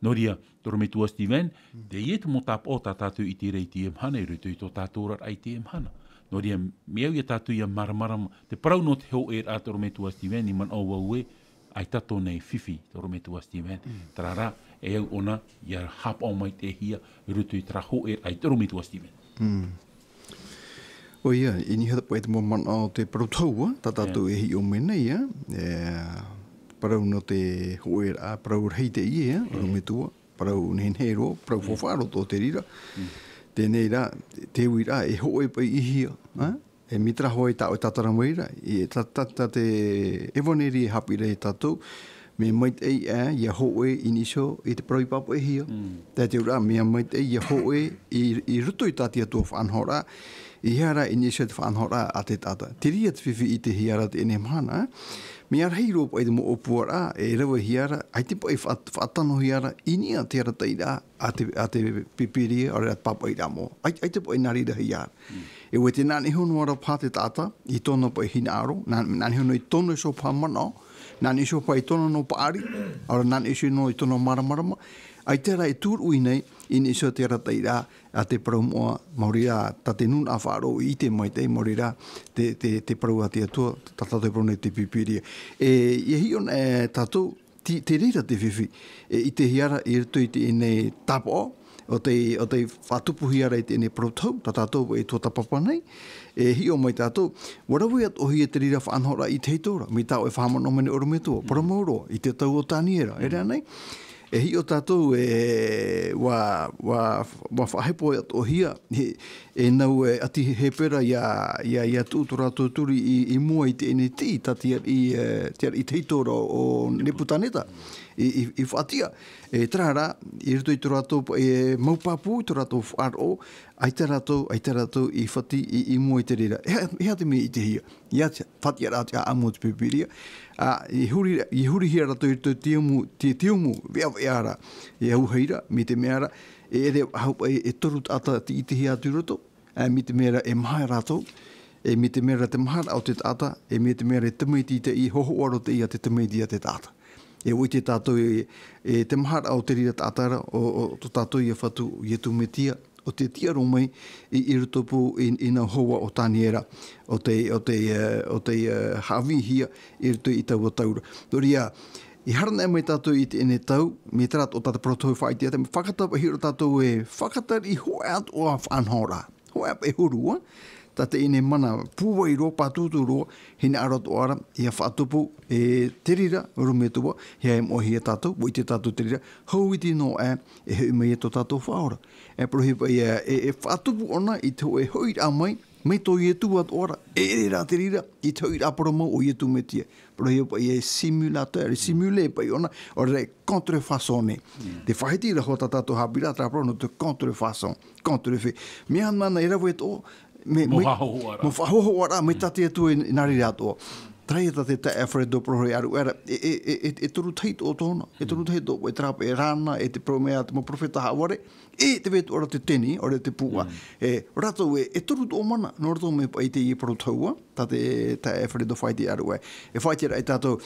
Nō reira, te ʻorometua Steven, teie te mau tāpaʻo tā tātou i ʻite ra i teie mahana, i roto i tō tātou oraraʻa i teie mahana. Nō reira, mea au ia tātou ia māramarama, te parau nō te hōʻēraʻa, te ʻorometua Steven, i manaʻo vau ē, ʻaita tōna e fifi, te ʻorometua Steven. Terā rā, e au ʻōna, ia haʻapaʻo maitaʻihia, i roto i terā hōʻēraʻa i te ʻorometua Steven. ʻOia, i niʻa paʻi te mau manaʻo o te parau tau, ā, tā tātou e hiʻo mai nei, ā, e, parau nō te hōʻēraʻa, parau rahi teie, ā, ʻorometua, parau nehenehe roa, parau faufaʻa roa tō te reira. Teie nei rā, te uiraʻa, e hōʻē paʻi ihia, ā? E mai terā hoʻi tā ʻoe e tātara mai ra, i tā, tā, tā te ʻevanelia e haʻapiʻi ra ia tātou, mea maitaʻi ā, ia hōʻē i niʻa iho i te parau i pāpaʻihia. Tae te auraʻa, mea maitaʻi ia hōʻē i, i roto i tā te Atua faʻanahoraʻa, ʻeiaha rā i niʻa iho i te faʻanahoraʻa a te taʻata. Te reira te fifi i ʻitehia ra i teie mahana, ā? Mea rahi roa paʻi te mau ʻōpuaraʻa, e ravehia ra, ʻaita paʻi faʻa-, faʻatanohia ra, i niʻa te arataʻiraʻa a te, a te Pīpīria, ʻaore rā te pāpaʻiraʻa moʻa. ʻAi-, ʻaita paʻi nā reira hia ra. E ʻua ʻite nā niʻa iho noa ra paha te taʻata, i tōna paʻi hinaʻaro, nā, nā niʻa iho noa i tōna iho paha manaʻo, nā niʻa iho paha i tōna noa paʻari, ʻaore nā niʻa iho noa i tōna māramarama, ʻaita rā e tūruʻi nei, i niʻa iho te arataʻiraʻa a te parau moʻa, maori rā, tā te nūnaʻa faʻaroʻo i ʻite maitaʻi, maori rā, te, te, te parau a te Atua, tā tātou e parau nei te Pīpīria. E, ʻia hiʻo na, e, tātou, Te, te reira te fifi, e ʻitehia ra i roto i teie nei tāpaʻo, ʻo tei, ʻo tei faʻatupuhia ra i teie nei parau tau, tā tātou e tuatāpapa nei, e hiʻo mai tātou, ʻua rave atoʻahia te reira faʻanahoraʻa i te hītora, mai tā ʻoe e faʻamanaʻo mai nei ʻorometua, parau mau roa, i te tau o Taniera, e rave ānei? E hiʻo tātou, e, ʻua, ʻua, ʻua faʻahepo atoʻahia, he, E nau, e, ʻāti Hepera ʻia, ʻia, ʻia tuʻu tō rātou turi i, i mua i teie nei tiʻi, tā te ariʻi, e, te ariʻi hītora ʻo Nepukaneta i, i, i faʻatiʻa. E, terā rā, i roto i tō rātou pa-, e, mau pāpū, i tō rātou faʻaroʻo, ʻaita rātou, ʻaita rātou i fati i, i mua i te reira. E aha, e aha te mea i ʻitehia? ʻIa te faʻatiʻaraʻa te ʻāʻamu o te Pīpīria. Ā, i huri, i hurihia rātou i roto i te umu, te, te umu veʻaveʻa ra, e auahi ra, mai te mea ra, e ʻere faʻahou paʻi e toru taʻata tei ʻitehia atu i roto, ā, mai te mea ra e maha rātou, e mai te mea ra te maharaʻa o te taʻata, e mai te mea ra e tamaiti teie, hōhoʻa roa teie a te tamaiti a te taʻata. E ʻua ʻite tātou e, e te maharaʻa o te reira taʻata ra, o, o tō tātou ia Fatu, Iesu Mesia, ʻo tē tiʻa roa mai i, i roto pū i, i nā hoa o Taniera, ʻo tei, ʻo tei, eh, ʻo tei, eh, haʻavīhia i roto i taua tau ra. Nō reira, i haere mai tātou i teie nei tau, mai terā atoʻa tā te parau tohu e faʻaʻite atu, fakatapaʻi roa tātou e fakatari hōʻē atoʻa faʻanahoraʻa. Hōʻē paʻi huru, ā, tā teie nei mana pūai roa, pātūtū roa, hinaʻaro atoʻa ra, ʻia faʻatupu, e te reira, ʻorometua Metua, ʻia e moʻehia tātou, ʻua ʻite tātou te reira, hou iti noa aʻe, e hoʻi mai ia tō tātou Faʻaora. E parauhia paʻi ïa, e, e faʻatupu ʻōna i te hōʻē hoʻiraʻa mai, mai tō Iesu atoʻa ra, e ʻere rā te reira, i te hoʻiraʻa parau mau o Iesu Mesia. Parauhia paʻi ïa e simulateur, e simulé paʻi ʻōna, ʻaore rā e contrefaçonné. Te faʻahiti ra hoʻi tā tātou haʻapiʻiraʻa, terā parau nō te contrefaçon, contrefait. Mea nāna e rave atoʻa, me, Mau me, faʻahohoʻaraʻa. Mau faʻahohoʻaraʻa, mai tā te Atua i, i nā reira atoʻa. Terā ïa tā te taeaʻe Alfredo Prohore e ʻāruʻe ra, e, e, e, e, e toru tahi atoʻa tōna, e toru tahi atoʻa, e terā paʻi e Rana, e te parau mai ā te mau perofeta haʻavare, e te Metua ra te teni, ʻaore te pūʻa. E, rātou e, e toru atoʻa mana, nō roto mai paʻi i teie parau tohu, ā, tā te, taeaʻe Alfredo faʻaʻite e ʻāruʻe. E faʻaʻite ra ia tātou,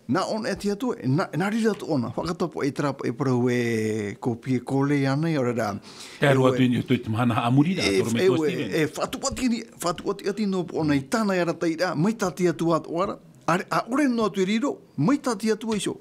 nā ʻōna e te Atua, e nā, nā reira atoʻa ʻōna, fakatapaʻi terā paʻi parau e, ko Pierre Collet ānei, ʻaore rā. Tae roa atu i niʻa i te mahana haʻamori ra, e, tō ʻorometua Stephens. E, faʻatupu ati, faʻatupu ati noa paʻi ʻōna i tāna e arataʻiraʻa, mai tā te Atua atoʻa ra, ʻaore, ʻaore noa atu e riro, mai tā te Atua iho.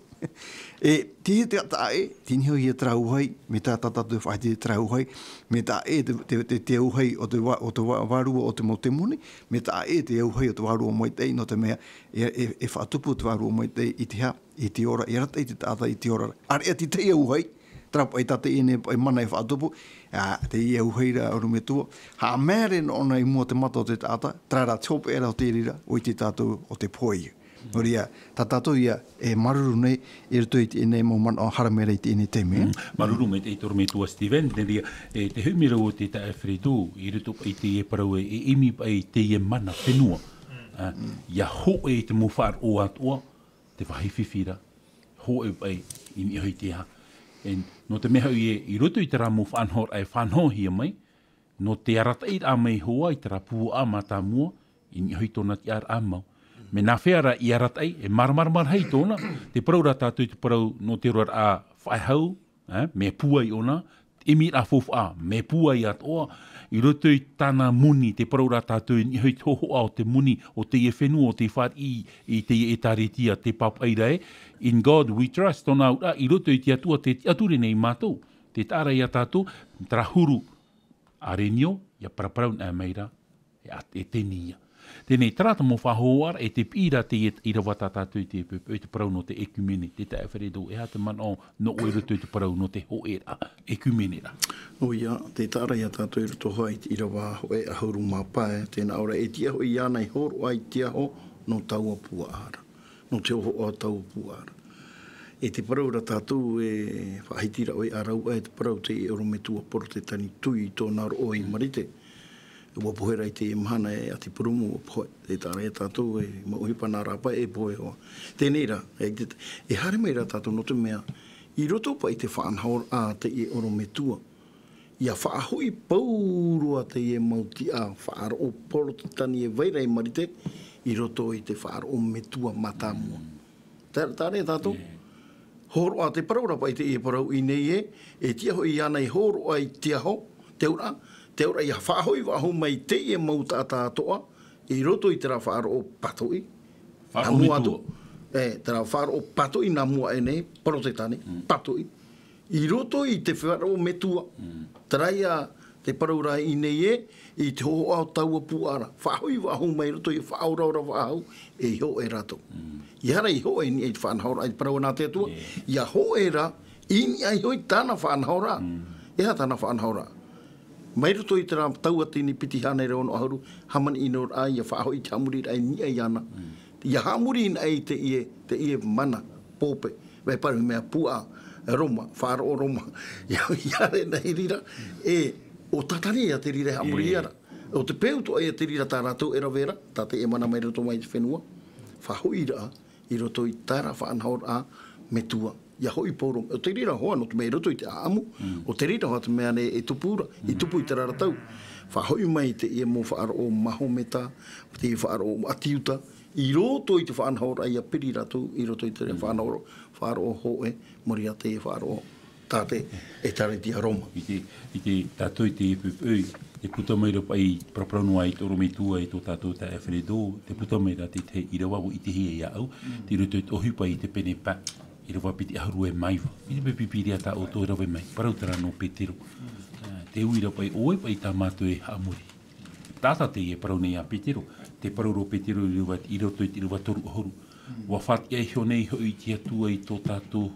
E, te, te, taʻa ʻē, tei niʻa hoʻi ia terā auahi, mai tā, tā tātou e faʻaʻite terā auahi, mai taʻa ʻē te, te, te, te auahi o te vā-, o te vā-, vārua o te mau temoni, mai taʻa ʻē te auahi o te Vārua Maitaʻi, nō te mea, e, e, e faʻatupu te Vārua Maitaʻi i te hā, i te ora, e arataʻi te taʻata i te ora. ʻAreʻa te tahi auahi, terā paʻi tā teie nei paʻi mana e faʻatupu, ā, teie auahi ra, ʻorometua, haʻamāere noa ʻōna i mua o te mata o te taʻata, terā rā te hopeʻa ra o te reira, ʻua ʻite tātou ʻo te pohe ïa. Nō reira, tā tātou ïa e māuruuru nei, i roto i teie nei mau manaʻo haere mai ra i teie nei taime. Mm. Māuruuru maitaʻi tō ʻorometua Stephens, nō reira, e te hoʻi mai ra ʻo te taeaʻe Alfredo, i roto paʻi i teie parau e, e ʻimi paʻi i teie mana fenua. Ā, ʻia hōʻē i te mau faʻaroʻo atoʻa, te vāhi fifi ra, hōʻē paʻi i niʻa hoʻi i te aha. E, nō te mea hoʻi e, i roto i terā mau faʻanahoraʻa e faʻanahohia mai, nō te arataʻiraʻa mai hoʻi i terā pūaʻa mātāmua, i niʻa hoʻi tōna tiʻaraʻa mau. Mea nāfea rā i arataʻi, e māramarama rahi tōna, te parau ra tātou i te parau nō te oraraʻa faʻehau, ā, mea pūai ʻōna, ʻimiraʻa faufaʻa, mea pūai atoʻa, i roto i tāna moni, te parau ra tātou i niʻa hoʻi te hōhoʻa o te moni, o teie fenua, o tei fāriʻi i teie ʻĒtārētia, te pāpaʻi ra ē, In God We Trust, tōna auraʻa, i roto i te Atua tē tiʻaturi nei ia mātou, tē taʻa ra ia tātou, terā huru, ʻārenio, ʻia paraparau noa mai ra, e a-, e teni ïa. Teie nei, terā te mau faʻahohoʻaraʻa, e te piʻi ra teie ʻīrava tā tātou i te poʻipoʻi, te parau nō te ʻekumene, te taeaʻe Alfredo, e aha te manaʻo nō ʻoe i roto i te parau nō te hōʻēraʻa, ʻekumeneraʻa? ʻOia, tē taʻa ra ia tātou i roto hoʻi i te ʻīrava hōʻē ʻahuru mā pae, tē nā ʻō ra, e tiʻa hoʻi iāna i hōroʻa i te aho nō taua pūaʻa ra. Nō te hōhoʻa o taua pūaʻa ra. E te parau ra tātou e faʻahiti ra ʻoe ʻa rāua e te parau teie ʻorometua Porotetani tui i tōna roʻo i Marite. ʻUa pohe ra i teie mahana e ʻati purūmu ʻua pohe. Tē taʻa ra ia tātou e mau ʻohipa nā rāpae e pohe hoʻi. Teie nei rā, e te, e haere mai ra tātou nō te mea, i roto paʻi i te faʻanahoraʻa a teie ʻorometua. ʻIa faʻahoʻi pauroa teie mau tiʻa faʻaroʻo Porotetani e vai ra i Marite, i roto i te faʻaroʻo metua mātāmua. Terā, terā tātou. Hōroʻa te parau ra paʻi teie parau i teie nei ē, e tiʻa hoʻi iāna i hōroʻa i te aho, te auraʻa, te auraʻa ʻia faʻahoʻi faʻahou mai teie mau taʻata atoʻa, i roto i terā faʻaroʻo pātoʻi. Faʻaroʻo metua. E, terā faʻaroʻo pātoʻi nā mua aʻe nei, Porotetani, pātoʻi. I roto i te faʻaroʻo metua. Terā ïa te parau ra i teie nei ē, i te hōhoʻa o taua pūaʻa ra. Faʻahoʻi faʻahou mai i roto i faʻaoraora faʻahou, e hōʻē rātou. ʻEiaha rā i hōʻē i niʻa i te faʻanahoraʻa i te parau nā te Atua, ʻia hōʻē rā, i niʻa iho i tāna faʻanahoraʻa. E aha tāna faʻanahoraʻa? Mai roto i terā Tauatini piti hānere ono ʻahuru, hāmani ʻino ra ʻia faʻahoʻi i te haʻamoriraʻa i niʻa iāna. ʻIa haʻamori anaʻe i teie, teie mana, pōpe, vai parau mea pūaʻa, Roma, faʻaroʻo Roma. ʻIa, ʻia haere anaʻe i reira, e, ʻo Satani ïa te reira e haʻamori ia ra. ʻO te peu atoʻa ïa te reira tā rātou e rave ra, tā teie mana mai roto mai i te fenua. Faʻahoʻiraʻa, i roto i terā faʻanahoraʻa metua. ʻIa hoʻi pauroa, ʻo te reira hoʻi, nō te mea i roto i te ʻāʻamu, ʻo te reira hoʻi te mea nei e tupu ra, i tupu i terā ra tau. Faʻahoʻi mai teie mau faʻaroʻo Mahometa, teie faʻaroʻo ʻAti Iuta, I roto i te faʻanahoraʻa ia piri rātou i roto i te faʻanaho-, faʻaroʻo hōʻē, mō reira te faʻaroʻo tā te ʻĒtārētia Roma. I te, i te tātou i te poʻipoʻi, te puta mai ra paʻi paraparau noa i tō ʻorometua e tō tātou tā Alfredo, te puta mai ra te tahi ʻīrava ʻua ʻitehia iāʻu, i roto i te ʻohipa i te pene pain, ʻīrava piti ʻahuru e mā iva. I te Pīpīria tā ʻoutou e rave mai, parau terā nō Petero. Ā, te uira paʻi, ʻo vai paʻi tā mātou e haʻamori. Taʻata teie e parau nei a Petero, te parau ra ʻo Petero i roto, i roto i te ʻīrava toru ʻahuru. ʻUa faʻatiʻa iho nei hoʻi te Atua i tō tātou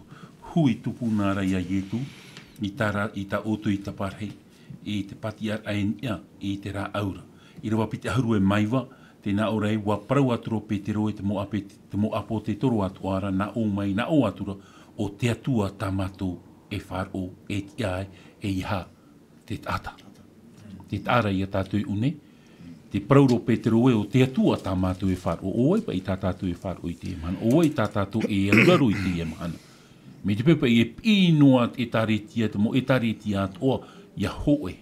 hui tupuna ra ia Ietu, i tā rā, i tā ʻoutou i taparahi, i te pātiʻaraʻa e niʻa i te rāʻau ra. ʻĪrava piti ʻahuru e mā iva, tē nā ʻō ra ē, ʻua parau atu ra ʻo Petero e te mau ʻāpe-, te mau ʻāpōsetolo atoʻa ra, nā ʻō mai, nā ʻō atu ra, ʻo te Atua tā mātou e faʻaroʻo, e tiʻa ai, e ʻeiaha te taʻata. Te taʻa ra ia tātou i ʻō nei, te parau ra ʻo Petero ē, ʻo te Atua tā mātou e faʻaroʻo, ʻo vai paʻi tā tātou e faʻaroʻo i teie mahana, ʻo vai tā tātou e auraro i teie mahana. Mai te peu paʻi e piʻi noa te ʻĒtārētia, te mau ʻĒtārētia atoʻa, ʻia hōʻē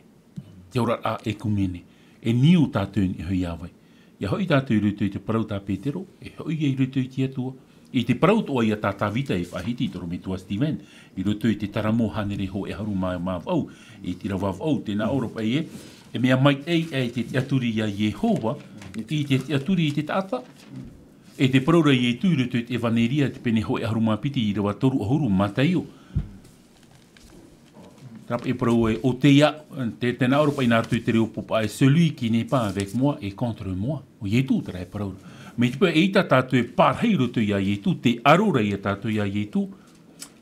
te oraraʻa ʻekumene. E niu tātou i niʻa iho iā vai. ʻIa hoʻi tātou i roto i te parau tā Petero, e hoʻi ia i roto i te Atua. I te parau atoʻa ia tā Tāvita e faʻahiti i tō ʻorometua Steven, i roto i te Taramo hānere hōʻē ʻahuru mā, mā vaʻu, i te ʻīrava vaʻu, tē nā ʻō ra paʻi ē, e mea maitaʻi, e te tiʻaturi ia Iehova, i te tiʻaturi i te taʻata, e te parau ra Ietu i roto i te ʻEvaneria, te pene hōʻē ʻahuru mā piti, ʻīrava toru ʻahuru, Mataio. Terā paʻi e parau ē, ʻo te ia, te, tē nā ʻō ra paʻi nā roto i te reo pōpā ē, celui qui n'est pas avec moi est contre moi. ʻO Ietu terā e parau ra. Mai te peu ē, eʻita tātou e pārahi i roto iā Ietu, tē aro ra ia tātou iā Ietu,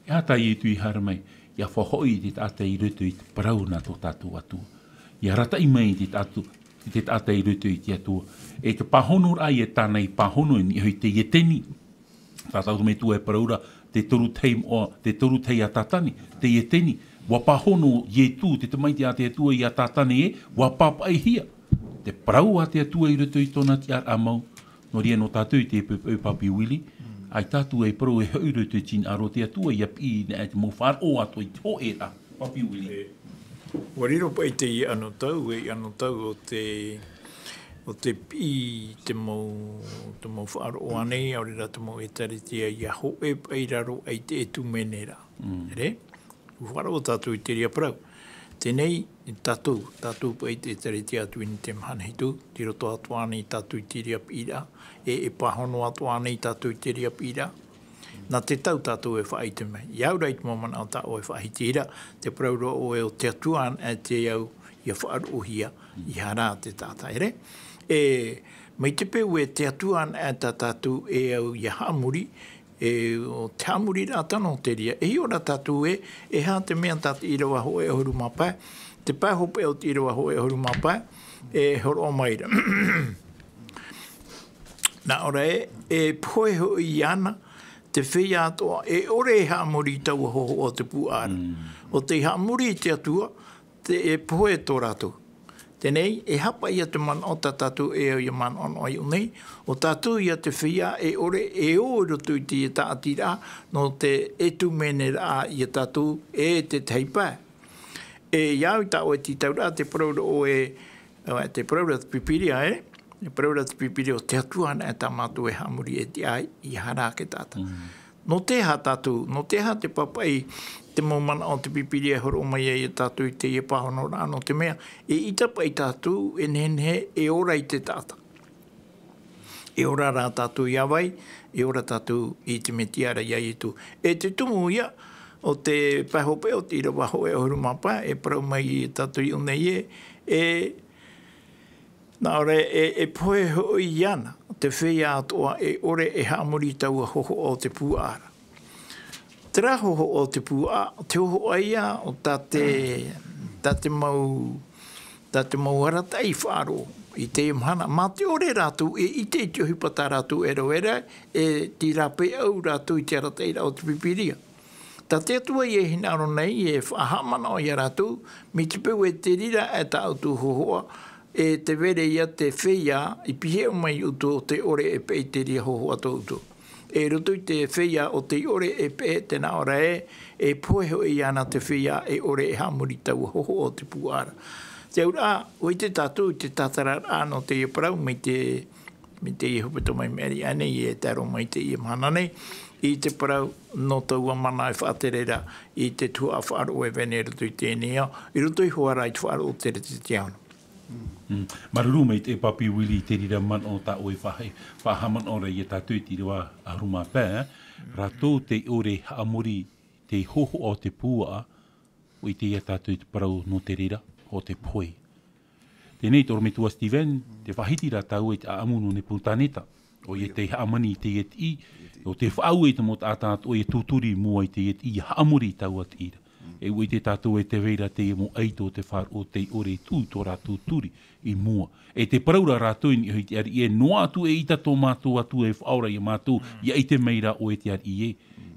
e aha tā Ietu i haere mai, ʻia faʻahoʻi i te taʻata i roto i te parau nā tō tātou Atua. ʻIa arataʻi mai i te taʻatu-, i te taʻata i roto i te Atua. E te pāhonoraʻa ia tāna i pāhono i niʻa iho i teie teni. Tā tātou Metua e parau ra, te toru tahi moʻa, te toru tahi a Tātane, teie teni. ʻUa pāhono Ietu, te Tamaiti a te Atua, iā Tātane ē, ʻua pāpaʻihia. Te parau a te Atua i roto i tōna tiʻaraʻa mau. Nō reira nō tātou i te poʻipoʻi Papi Willie, ʻaita tātou e parau e hoʻi i roto i te hinaʻaro o te Atua, ʻia piʻi i niʻa i te mau faʻaroʻo atoʻa i te hōʻēraʻa. Papi Willie. E, ʻua riro paʻi teie anotau, e anotau o te, o te piʻi i te mau, te mau faʻaroʻo ānei, ʻaore rā te mau ʻĒtārētia ʻia hōʻē paʻi i raro aʻe i te ʻekumene ra. Mm. Re? ʻUa faʻaroʻo tātou i te reira parau. Teie nei, tātou, tātou paʻi te ʻĒtārētia Trinite Mahana Hitu, tei roto atoʻa ānei tātou i te reira piʻiraʻa, e, e pāhono atoʻa ānei tātou i te reira piʻiraʻa. Nā te tau tātou e faʻaʻite mai. ʻIa au ra i te mau manaʻo tā ʻoe e faʻahiti ra, te parau ra ʻoe ʻo te Atua anaʻe te au ʻia faʻaroʻohia, ʻeiaha rā te taʻata, ʻere? E, mai te peu ē te Atua anaʻe tā tātou e au ʻia haʻamori, e, ʻo te haʻamoriraʻa tano te reira. E hiʻo ra tātou ē, e aha te mea tā te ʻīrava hōʻē ʻahuru mā pae, te pae hopeʻa o te ʻīrava hōʻē ʻahuru mā pae, e hōroʻa mai ra. Nā ʻō ra ē, e pohe hoʻi iāna te feiā atoʻa e ʻore e haʻamori i taua hōhoʻa o te pūʻā ra. Mm. ʻO tei haʻamori i te Atua, te, e pohe tō rātou. Teie nei, e aha paʻi ia te manaʻo tā tātou e au ʻia manaʻonaʻo i ʻō nei, ʻo tātou ia te feiā e ʻore e ō i roto i te tāʻatiraʻa nō te ʻekumeneraʻa ia tātou e te tahi pae. E, ʻia au i tā ʻoe tītauraʻa, te parau ra ʻoe, ʻoe, te parau ra te Pīpīria, e? Te parau ra te Pīpīria ʻo te Atua anaʻe tā mātou e haʻamori, e tiʻa ai, ʻeiaha rā te taʻata. Mm. Nō te aha tātou, nō te aha te pāpaʻi, te mau manaʻo o te Pīpīria e hōroʻa mai ai ia tātou i teie pāhonoraʻa, nō te mea, eʻita paʻi tātou e nehenehe e ora i te taʻata. E ora rā tātou iā vai, e ora tātou i te Mesia ra iā Ietu. E te tumu ia, ʻo te pae hopeʻa o te ʻīrava hōʻē ʻahuru mā pae, e parau mai ia tātou i ʻō nei ē, e, nā ʻō ra ē, e, e pohe hoʻi iāna, te feiā atoʻa e ʻore e haʻamori i taua hōhoʻa o te pūʻā ra. Terā hōhoʻa o te pūʻā, te hōhoʻa ia ʻo tā te, tā te mau, tā te mau arataʻi faʻaroʻo i teie mahana. Mā te ʻore rātou e ʻite i te ʻohipa tā rātou e rave ra, e tei rāpae au rātou i te arataʻiraʻa o te Pīpīria. Tā te Atua ia e hinaʻaro nei, e faʻahaʻamanaʻo ia rātou, mai te peu ē te reira aʻe tā ʻoutou hōhoʻa, e te vere ia te feiā i pihaʻi mai ia ʻoutou ʻo tei ʻore e peʻe i te reira hōhoʻa tō ʻoutou. E roto i te feiā ʻo tei ʻore e peʻe, tē nā ʻō ra ē, e pohe hoʻi iāna te feiā e ʻore e haʻamori i taua hōhoʻa o te pūʻā ra. Te auraʻa, ʻua ʻite tātou i te tātararaʻa nō teie parau mai te, Mai teie hepetoma i maʻiri aʻe nei e tae roa mai i teie mahana nei, i te parau nō taua mana e faʻatere ra i te tuhaʻa faʻaroʻo e vai nei i roto i teie nei ao, i roto iho ā rā i te faʻaroʻo o te Reta te Ao. Mm. Māuruuru maitaʻi e Papi Willie i te reira manaʻo tā ʻoe e faʻahaʻamanaʻo ra ia tātou i te ʻīrava ʻahuru mā pae, rātou tei ʻore e haʻamori te hōhoʻa o te puaʻa, ʻua ʻite ia tātou i te parau nō te reira, ʻo te pohe. Teie nei, tō ʻorometua Steven, tē faʻahiti ra tāua i te ʻāʻamu nō Nepukaneta. ʻOia tei hāmani i teie tiʻi, ʻo tē faʻaue i te mau taʻata atoʻa ʻia tūturi i mua i teie tiʻi, ʻia haʻamori i taua tiʻi ra. E ʻua ʻite tātou ē tē vai ra teie mau ʻaito o te faʻaroʻo tei ʻore e tuʻu i tō rātou turi i mua. E te parau ra rātou i niʻa i te ariʻi ē, noa atu eʻita tō mātou Atua e faʻaora ia mātou, ʻia ʻite mai ra ʻoe te ariʻi ē,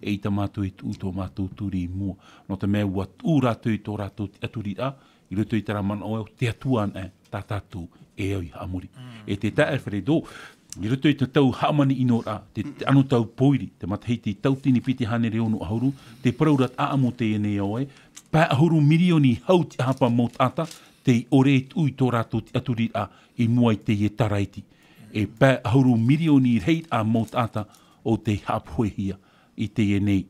eʻita mātou e tuʻu i tō mātou turi i mua. Nō te mea ʻua tuʻu rātou i tō rātou tiʻaturiraʻa, i roto i terā manaʻo ē, te Atua anaʻe tā tātou e au ʻia haʻamori. E te taeaʻe Fredo, i roto i te tau hāmani ʻino ra, te, te anotau pōiri, te matahiti tauatini piti hānere ono ʻahuru, te parau ra ʻāʻamu teie nei ao ē, pae ʻahuru mirioni hau te ʻahapa mau taʻata, tei ʻore e tuʻu i tō rātou tiʻaturiraʻa i mua i teie taraiti. E pae ʻahuru mirioni rahiraʻa mau taʻata ʻo tē haʻapohehia i teie nei.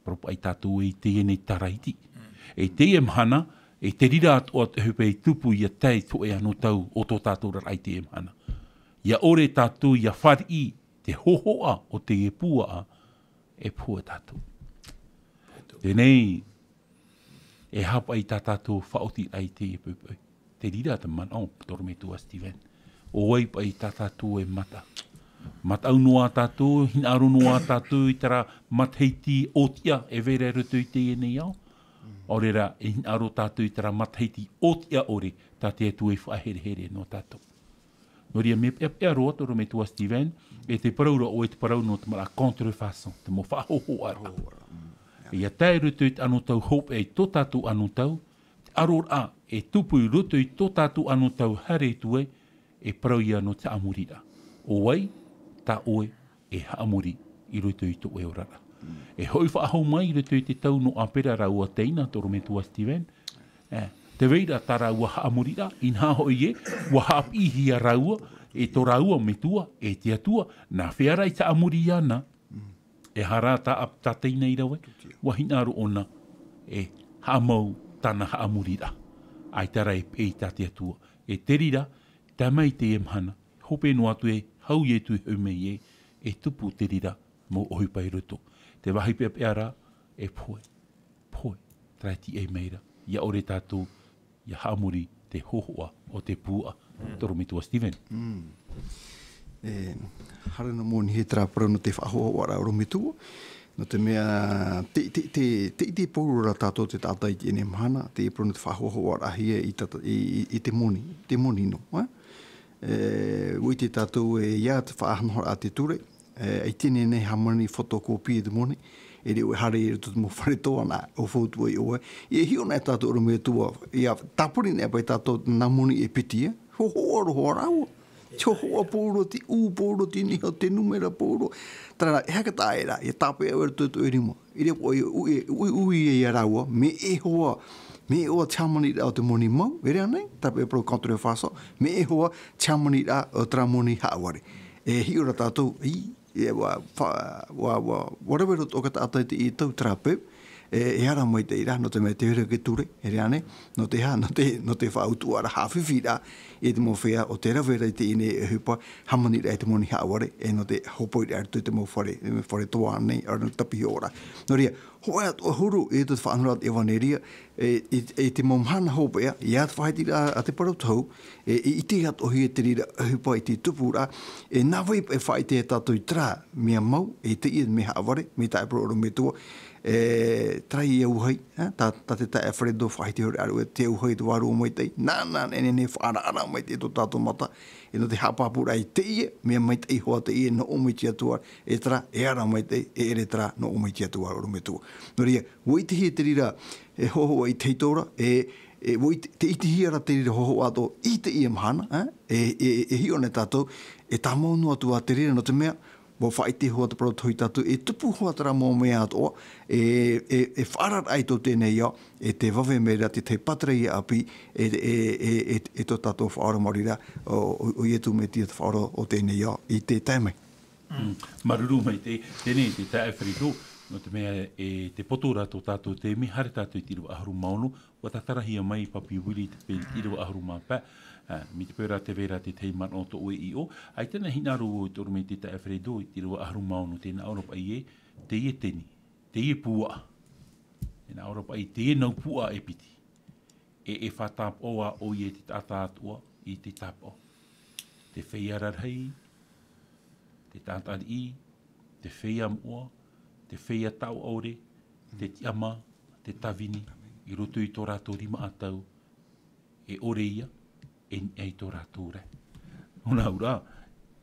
Parau paʻi tātou i teie nei taraiti. E teie mahana, e te reira atoʻa te ʻohipa e tupu ʻia tae i te hōʻē anotau o tō tātou oraraʻa i teie mahana. ʻIa ʻore tātou ʻia fāriʻi te hōhoʻa o teie puaʻa, e pohe tātou. Teie nei, e aha paʻi tā tātou faʻaotiraʻa i teie poʻipoʻi? Te reira te manaʻo, tō ʻorometua Steven. ʻO vai paʻi tā tātou e mata? Mataʻu noa tātou, hinaʻaro noa tātou i terā matahiti ʻōtiʻa e vai ra i roto i teie nei ao? ʻAore rā, e hinaʻaro tātou i terā matahiti ʻōtiʻa ʻore, tā te Atua i faʻaherehere nō tātou. Nō reira, mea peʻapeʻa roa, tō ʻorometua Steven, e te parau ra ʻoe te parau nō te manaʻo contrefaçon, te mau faʻahōhoʻaraʻa. ʻIa tae i roto i te anotau hopeʻa i tō tātou anotau, te ʻaroraʻa e tupu i roto i tō tātou anotau haere atu ai, e parau ia nō te haʻamoriraʻa. ʻO vai tā ʻoe e haʻamori i roto i tō ʻoe oraraʻa? E hoʻi faʻahou mai i roto i te tau nō ʻĀpera rāua teina, tō ʻorometua Steven. E, tē vai ra tā rāua haʻamoriraʻa, inaha hoʻi ē, ʻua haʻapiʻihia rāua, e tō rāua metua, e te Atua, nā hea rā i haʻamori iāna, e aha rā tā, tā teina i rave, ʻua hinaʻaro ʻōna e haʻamau tāna haʻamoriraʻa. ʻAita rā e peʻe i tā te Atua. E te reira, tae mai teie mahana, hope noa atu e hau Ietu e hau mai ē, e tupu te reira mau ʻohipa i roto. Te vāhi peʻapeʻa rā, e pohe, pohe, terā e tīaʻi mai ra, ʻia ʻore tātou ʻia haʻamori te hōhoʻa o te puaʻa, tō ʻorometua Steven. E, haere noa moni hia terā parau nō te faʻahōhoʻaraʻa, ʻorometua. Nō te mea, te, te, te, te, te ʻite pauroa ra tātou te taʻata i teie mahana, te parau nō te faʻahōhoʻaraʻa hia i tata-, i, i, i te moni, te moni nō, e? E, ʻua ʻite tātou ē, ʻia te faʻanahoraʻa te ture, e, i teie nei hāmani photocopie te moni, e riro e haere i roto te mau fare toa nā, ʻo fautua ai ʻoe. E hiʻo na tātou ʻorometua, ʻia tāpiri na paʻi tātou nā moni e piti, e? Hōhoʻa roa rāua. Te hōhoʻa pauroa, te ʻū pauroa, te niʻa, te nūmera pauroa. Terā rā, e aha ka taʻa ra, ʻia tāpeʻa ʻoe i roto i tō rima. I reira ʻoe, ui, ui, ui ia rāua, mea ʻore, mea ʻore te hāmaniraʻa o te moni mau, e rave nei, tāpeʻa parau contrefaçon, mea ʻore te hāmaniraʻa o terā moni haʻavare. E hiʻo ra tātou, i, e, ʻua, fa-, ʻua, ʻua, ʻua rave roa tō te taʻata i teie tau terā peu, e, e ara maitaʻi ra, nō te mea tē vai ra te ture, e rave nei, nō te aha, nō te, nō te faʻautuʻaraʻa, haʻafifi ra, i te mau feiā, ʻo tē rave ra i teie nei ʻohipa, hāmaniraʻa i te moni haʻavare, e nō te hōpoiraʻa i roto i te mau fare, fare toa nei, ʻaore rā nō te tapihioraʻa. Nō reira, hōʻē atu ʻahuru, i te faʻanahoraʻa o te ʻevaneria, e, i, i te mau mahana hopeʻa, ʻia faʻahitiraʻa te parau tohu, e, i, i te atoʻa hia te reira ʻohipa i te tupuraʻa, e nā vai e faʻaʻite tātou i terā mea mau, e teie mea haʻavare, mai tā ʻoe e parau ʻorometua, e, terā ia auahi, e, tā, tā te taeaʻe Fredo faʻahiti hoʻi ra ʻoe, te auahi te Vārua Maitaʻi, nāna e nehenehe e faʻaʻaraʻara maitaʻi tō tātou mata, e nō te haʻapāpūraʻa i teie, mea maitaʻi hoʻi teie, nō ʻō mai te Atua, e terā, e ara maitaʻi, e ʻere terā, nō ʻō mai te Atua, ʻorometua. Nō reira, ʻua ʻitehia te reira, e hōhoʻa i te hītora, e, e, ʻua ʻite-, tē ʻitehia ra te reira hōhoʻa atoʻa i teie mahana, e, e, e, e hiʻo nei tātou, e tāmau noa atu ā te reira nō te mea, Ua faʻaʻite hoʻi te parau tō tātou, e tupu hoʻi terā mau mea atoʻa, e, e, e faʻaararaʻa i tō teie nei ao, e te vave mai ra te tahi pātireia ʻāpī, e, e, e, e, e tō tātou faʻaora maʻiri ra, ʻo, ʻo, ʻo Ietu Metia te faʻaora o teie nei ao, i te tae mai. Mm. Māuruuru maitaʻi, teie nei te taeaʻe Frederico, nō te mea e te poto ra tō tātou taime, haere tātou i te ʻīrava ʻahuru mā ono, ʻua tātarahia mai Papi Willie te peu ʻīrava ʻahuru mā pae, ā, mai te peu ra tē vai ra te tahi manaʻo tō ʻoe i ʻō, ʻaita na hinaʻaro vau i te ʻorometua taeaʻe Frederico i te ʻīrava ʻahuru mā ono, tē nā ʻō ra paʻi ē, teie teni, teie puaʻa, tē nā ʻō ra paʻi teie nau puaʻa e piti. E, e faʻatapaʻo ā ʻoia i te taʻata atoʻa, i te tāpaʻo. Te feiā rarahi, te taʻata riʻi, te feiā moʻa, te feiā taoʻa ʻore, te tiʻamā, te tāvini, i roto i tō rātou rima ʻatau, e ʻore ia, e niʻa i tō rātou rae. Nō nā ʻō ra,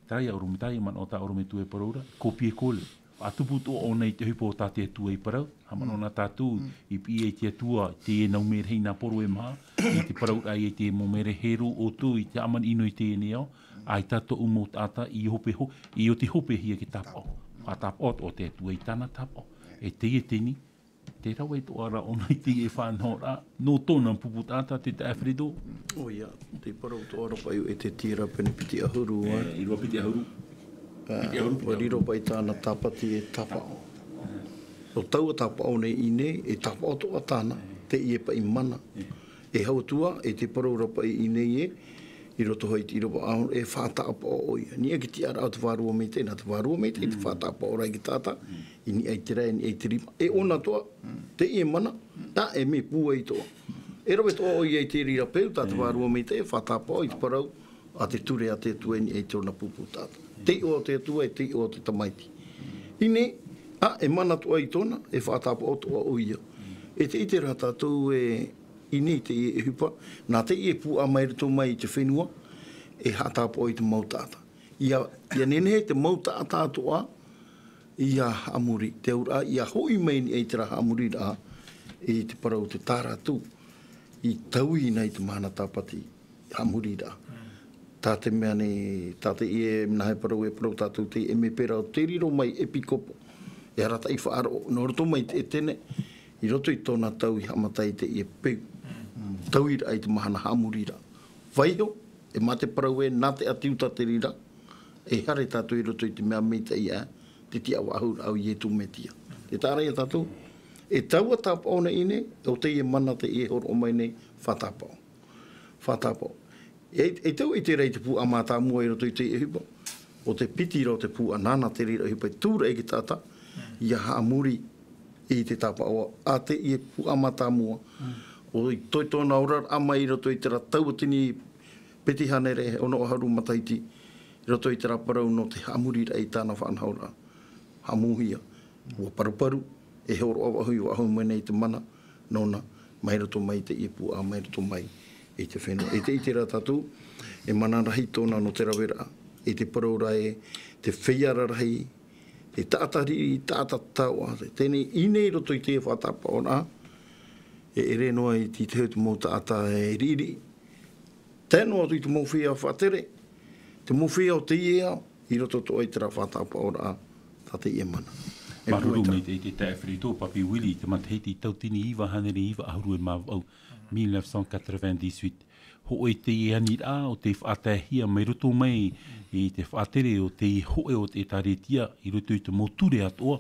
terā ia ʻorometua, manaʻo tā ʻorometua e parau ra, kōpie kole. Faʻatupu atoʻa ʻōna i te ʻohipa o tā te Atua i parau, haʻamanaʻo na tātou, i piʻi ai te Atua, i teie nau merahi nā poro e maha, i te parau ra i te mau merahi rō ʻoutou i te hāmani ʻino i teie nei ao, ʻaita tōʻu mau taʻata i hope ho-, i ʻo te hopehia e tāpaʻo. Faʻatapaʻo atoʻa te Atua i tāna tāpaʻo. E teie teni, te rave atoʻa ra ʻōna i teie faʻanahoraʻa, nō tōna pupu taʻata te taeaʻe Frederico. ʻOia, te parau atoʻa ra paʻi e te tīra pene piti ʻahuru, ā. E, ʻīrava piti ʻahuru. Ā, piti ʻahuru, piti ʻahuru. Riro paʻi tāna tāpati e tāpaʻo. ʻO taua tāpaʻo nei i ʻō nei, e tāpaʻo atoʻa tāna, teie paʻi mana. E hau atu ā, e te parau ra paʻi i ʻō nei ē, i roto hoʻi i te ʻīrava ʻahuru, e faʻatapaʻo ʻoia. Niʻa i te tiʻaraʻa o te Vārua Maitaʻi, nā te Vārua Maitaʻi te faʻatapaʻo ra i te taʻata, i niʻa i te rae, i niʻa i te rima. E ʻōna atoʻa, teie mana, ā, e mea pūai atoʻa. E rave atoʻa ʻoia i te reira peu, tā te Vārua Maitaʻi, e faʻatapaʻo i te parau, a te ture a te Atua i niʻa i tōna pupu taʻata. Te iʻoa o te Atua, e te iʻoa o te tamaiti. I ʻō nei, ā, e mana atoʻa i tōna, e faʻatapaʻo atoʻa ʻoia. E te ʻite ra tātou ē, i ʻō nei teie ʻohipa, nā teie puaʻa mai roto mai i te fenua, e haʻatapaʻo i te mau taʻata. ʻIa, ʻia nehenehe te mau taʻata atoʻa, ʻia haʻamori, te auraʻa, ʻia hoʻi mai i niʻa i terā haʻamoriraʻa, i te parau te tāratu, i taui na i te mahana tāpati, haʻamoriraʻa. Tā te mea nei, tā teie, nā hea e parau, e parau tātou te ʻemepera o te riro mai ʻepikopo. E arataʻi faʻaroʻo, nō roto mai te ʻētene, i roto i tōna tau i haʻamata i teie peu. Tauiraʻa i te mahana haʻamoriraʻa. Vaiho, e mā te parau ē, nā te ʻāti Iuta te reira, e haere tātou i roto i te mea maitaʻi ā, te tiʻaʻau ʻahuru a Ietu Metia. Tē taʻa ra ia tātou, e taua tāpaʻo nei i ʻō nei, ʻo teie mana teie e hōroʻa mai nei, faʻatapaʻo. Faʻatapaʻo. E, e tau i te reira te puaʻa mātāmua i roto i te ʻohipa, ʻo te piti ra o te puaʻa nāna te reira ʻohipa e tūraʻi i te taʻata, ʻia haʻamori i te tāpaʻo a teie puaʻa mātāmua. ʻO i toe tōna oraraʻa mai i roto i terā tauatini piti hānere ono ʻahuru matahiti, i roto i terā parau nō te haʻamoriraʻa i tāna faʻanahoraʻa. Haʻamōhia, ʻua paruparu, e hōroʻa vāhi, vāhi mai nei te mana, nōna, mai roto mai teie puaʻa, mai roto mai i te fenua. E te ʻite ra tātou, e mana rahi tōna nō te raveraʻa, i te parau ra ē, te feiā rarahi, te taʻata riʻi, taʻata taoʻa, teie nei i roto i te faʻatapaʻoraʻa, e ʻere noa i te tahi o te mau taʻata e riʻiriʻi, tae noa atu i te mau feiā faʻatere, te mau feiā o teie ao, i roto atoʻa i terā faʻatapaʻoraʻa, tā teie mana. E Māuruuru pūai mai te, te taeaʻe Frederico, Papi Willie, i te matahiti tauatini iva hānere iva ʻahuru e mā vaʻu, mille neuf cent quatre-vingt-dix-huit. Hōʻē teie aniraʻa o tei faʻataehia mai roto mai i te faʻatere o te hōʻē o te ʻĒtārētia, i roto i te mau ture atoʻa,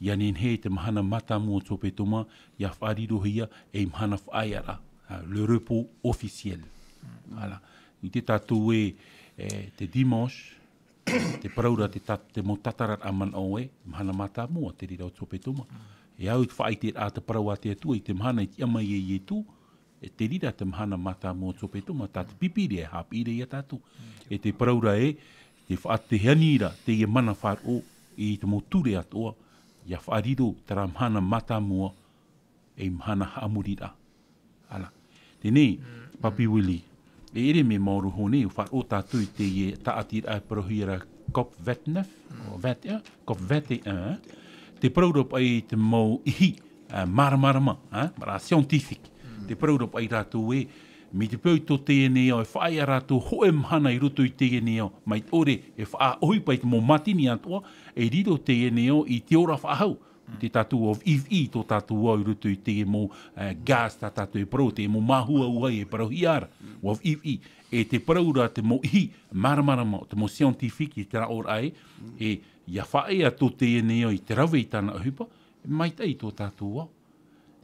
ʻia nehenehe te mahana mātāmua o Tōpetoma, ʻia faʻarirohia ei mahana faʻaearaʻa, ā, le repos officiel. Voilà. I te tātou ē, e, te dimanche, te parau ra te ta-, te mau tātararaʻa manaʻo ē, mahana mātāmua, te reira o Tōpetoma. E au i te faʻaʻiteraʻa te parau a te Atua, i te mahana i tiʻa mai ai Ietu, e te reira te mahana mātāmua o Tōpetoma, tā te Pīpīria e haʻapiʻi ra ia tātou. E te parau ra ē, te faʻa-, te aniraʻa, teie mana faʻaroʻo, i te mau ture atoʻa, ʻia faʻariro terā mahana mātāmua, ei mahana haʻamoriraʻa. Ānā. Teie nei, Papi Willie, e ʻere mea maoro hoʻi nei, ʻua faʻaroʻo tātou i teie tāʻatiraʻa e parauhia ra COP vingt-neuf, ʻo vingt et un, COP vingt et un, te parau ra paʻi te mau ʻihi, ā, māramarama, ā, maramarama scientifique. Te parau ra paʻi rātou ē, Mai te peu i tō teie nei ao, e faʻaea rātou hōʻē mahana i roto i teie nei ao, mai te ʻore e faʻaʻohipa i te mau mātini atoʻa, e riro teie nei ao i te ora faʻahou. Te tātou ʻua viʻiviʻi tō tātou ao i roto i teie mau, eh, gas tā tātou e parau, teie mau māhua ʻua e parauhia ra, ʻua viʻiviʻi. E te parau ra te mau ʻihi māramarama, te mau scientifique i te rāʻau ra e, e, ʻia faʻaea tō teie nei ao i te rave i tāna ʻohipa, e maitaʻi tō tātou ao.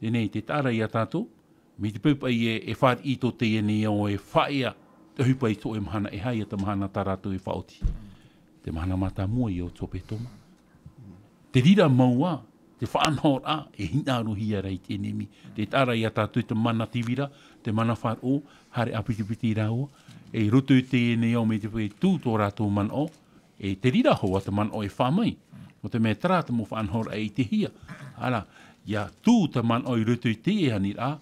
Teie nei, te taʻa ra ia tātou, mai te peu paʻi e, e fāriʻi tō teie nei ao e faʻaea te ʻohipa i te hōʻē mahana, e aha ia te mahana tā rātou e faʻaoti. Te mahana mātāmua ia o Tōpetoma. Te reira mau ā, te faʻanahoraʻa, e hinaʻarohia ra i te ʻenemi. Te taʻa ra ia tātou te mana tīvira, te mana faʻaroʻo, haere ʻāpitipiti rāua. E i roto i teie nei ao mai te peu e tū tō rātou manaʻo, e te reira hoʻi te manaʻo e fā mai. Nō te mea terā te mau faʻanahoraʻa e ʻitehia. Ara, ʻia tū te manaʻo i roto i teie aniraʻa,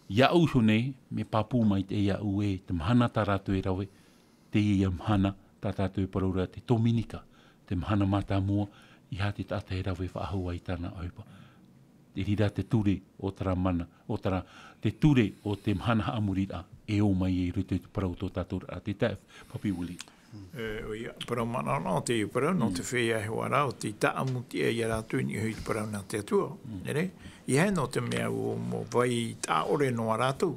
ʻia ʻau iho nei, mea pāpū maitaʻi iāʻu ē, te mahana tā rātou e rave, teie ia mahana, tā tātou e parau ra te Tominika, te mahana mātāmua, e aha te taʻata e rave faʻahou ai i tāna ʻohipa. Te reira te ture o terā mana, o terā, te ture o te mahana haʻamoriraʻa, e ō mai i roto i te parau tō tātou ra, te tae, Papi Willie. E, ʻoia, parau manaʻo, te parau, nō te feiā e hoa ra, ʻo tei tāʻamu atu ia rātou i niʻa iho i te parau nā te Atua, nē reira? ʻEiaha nō te mea ʻua mau vai taʻa ʻore noa rātou.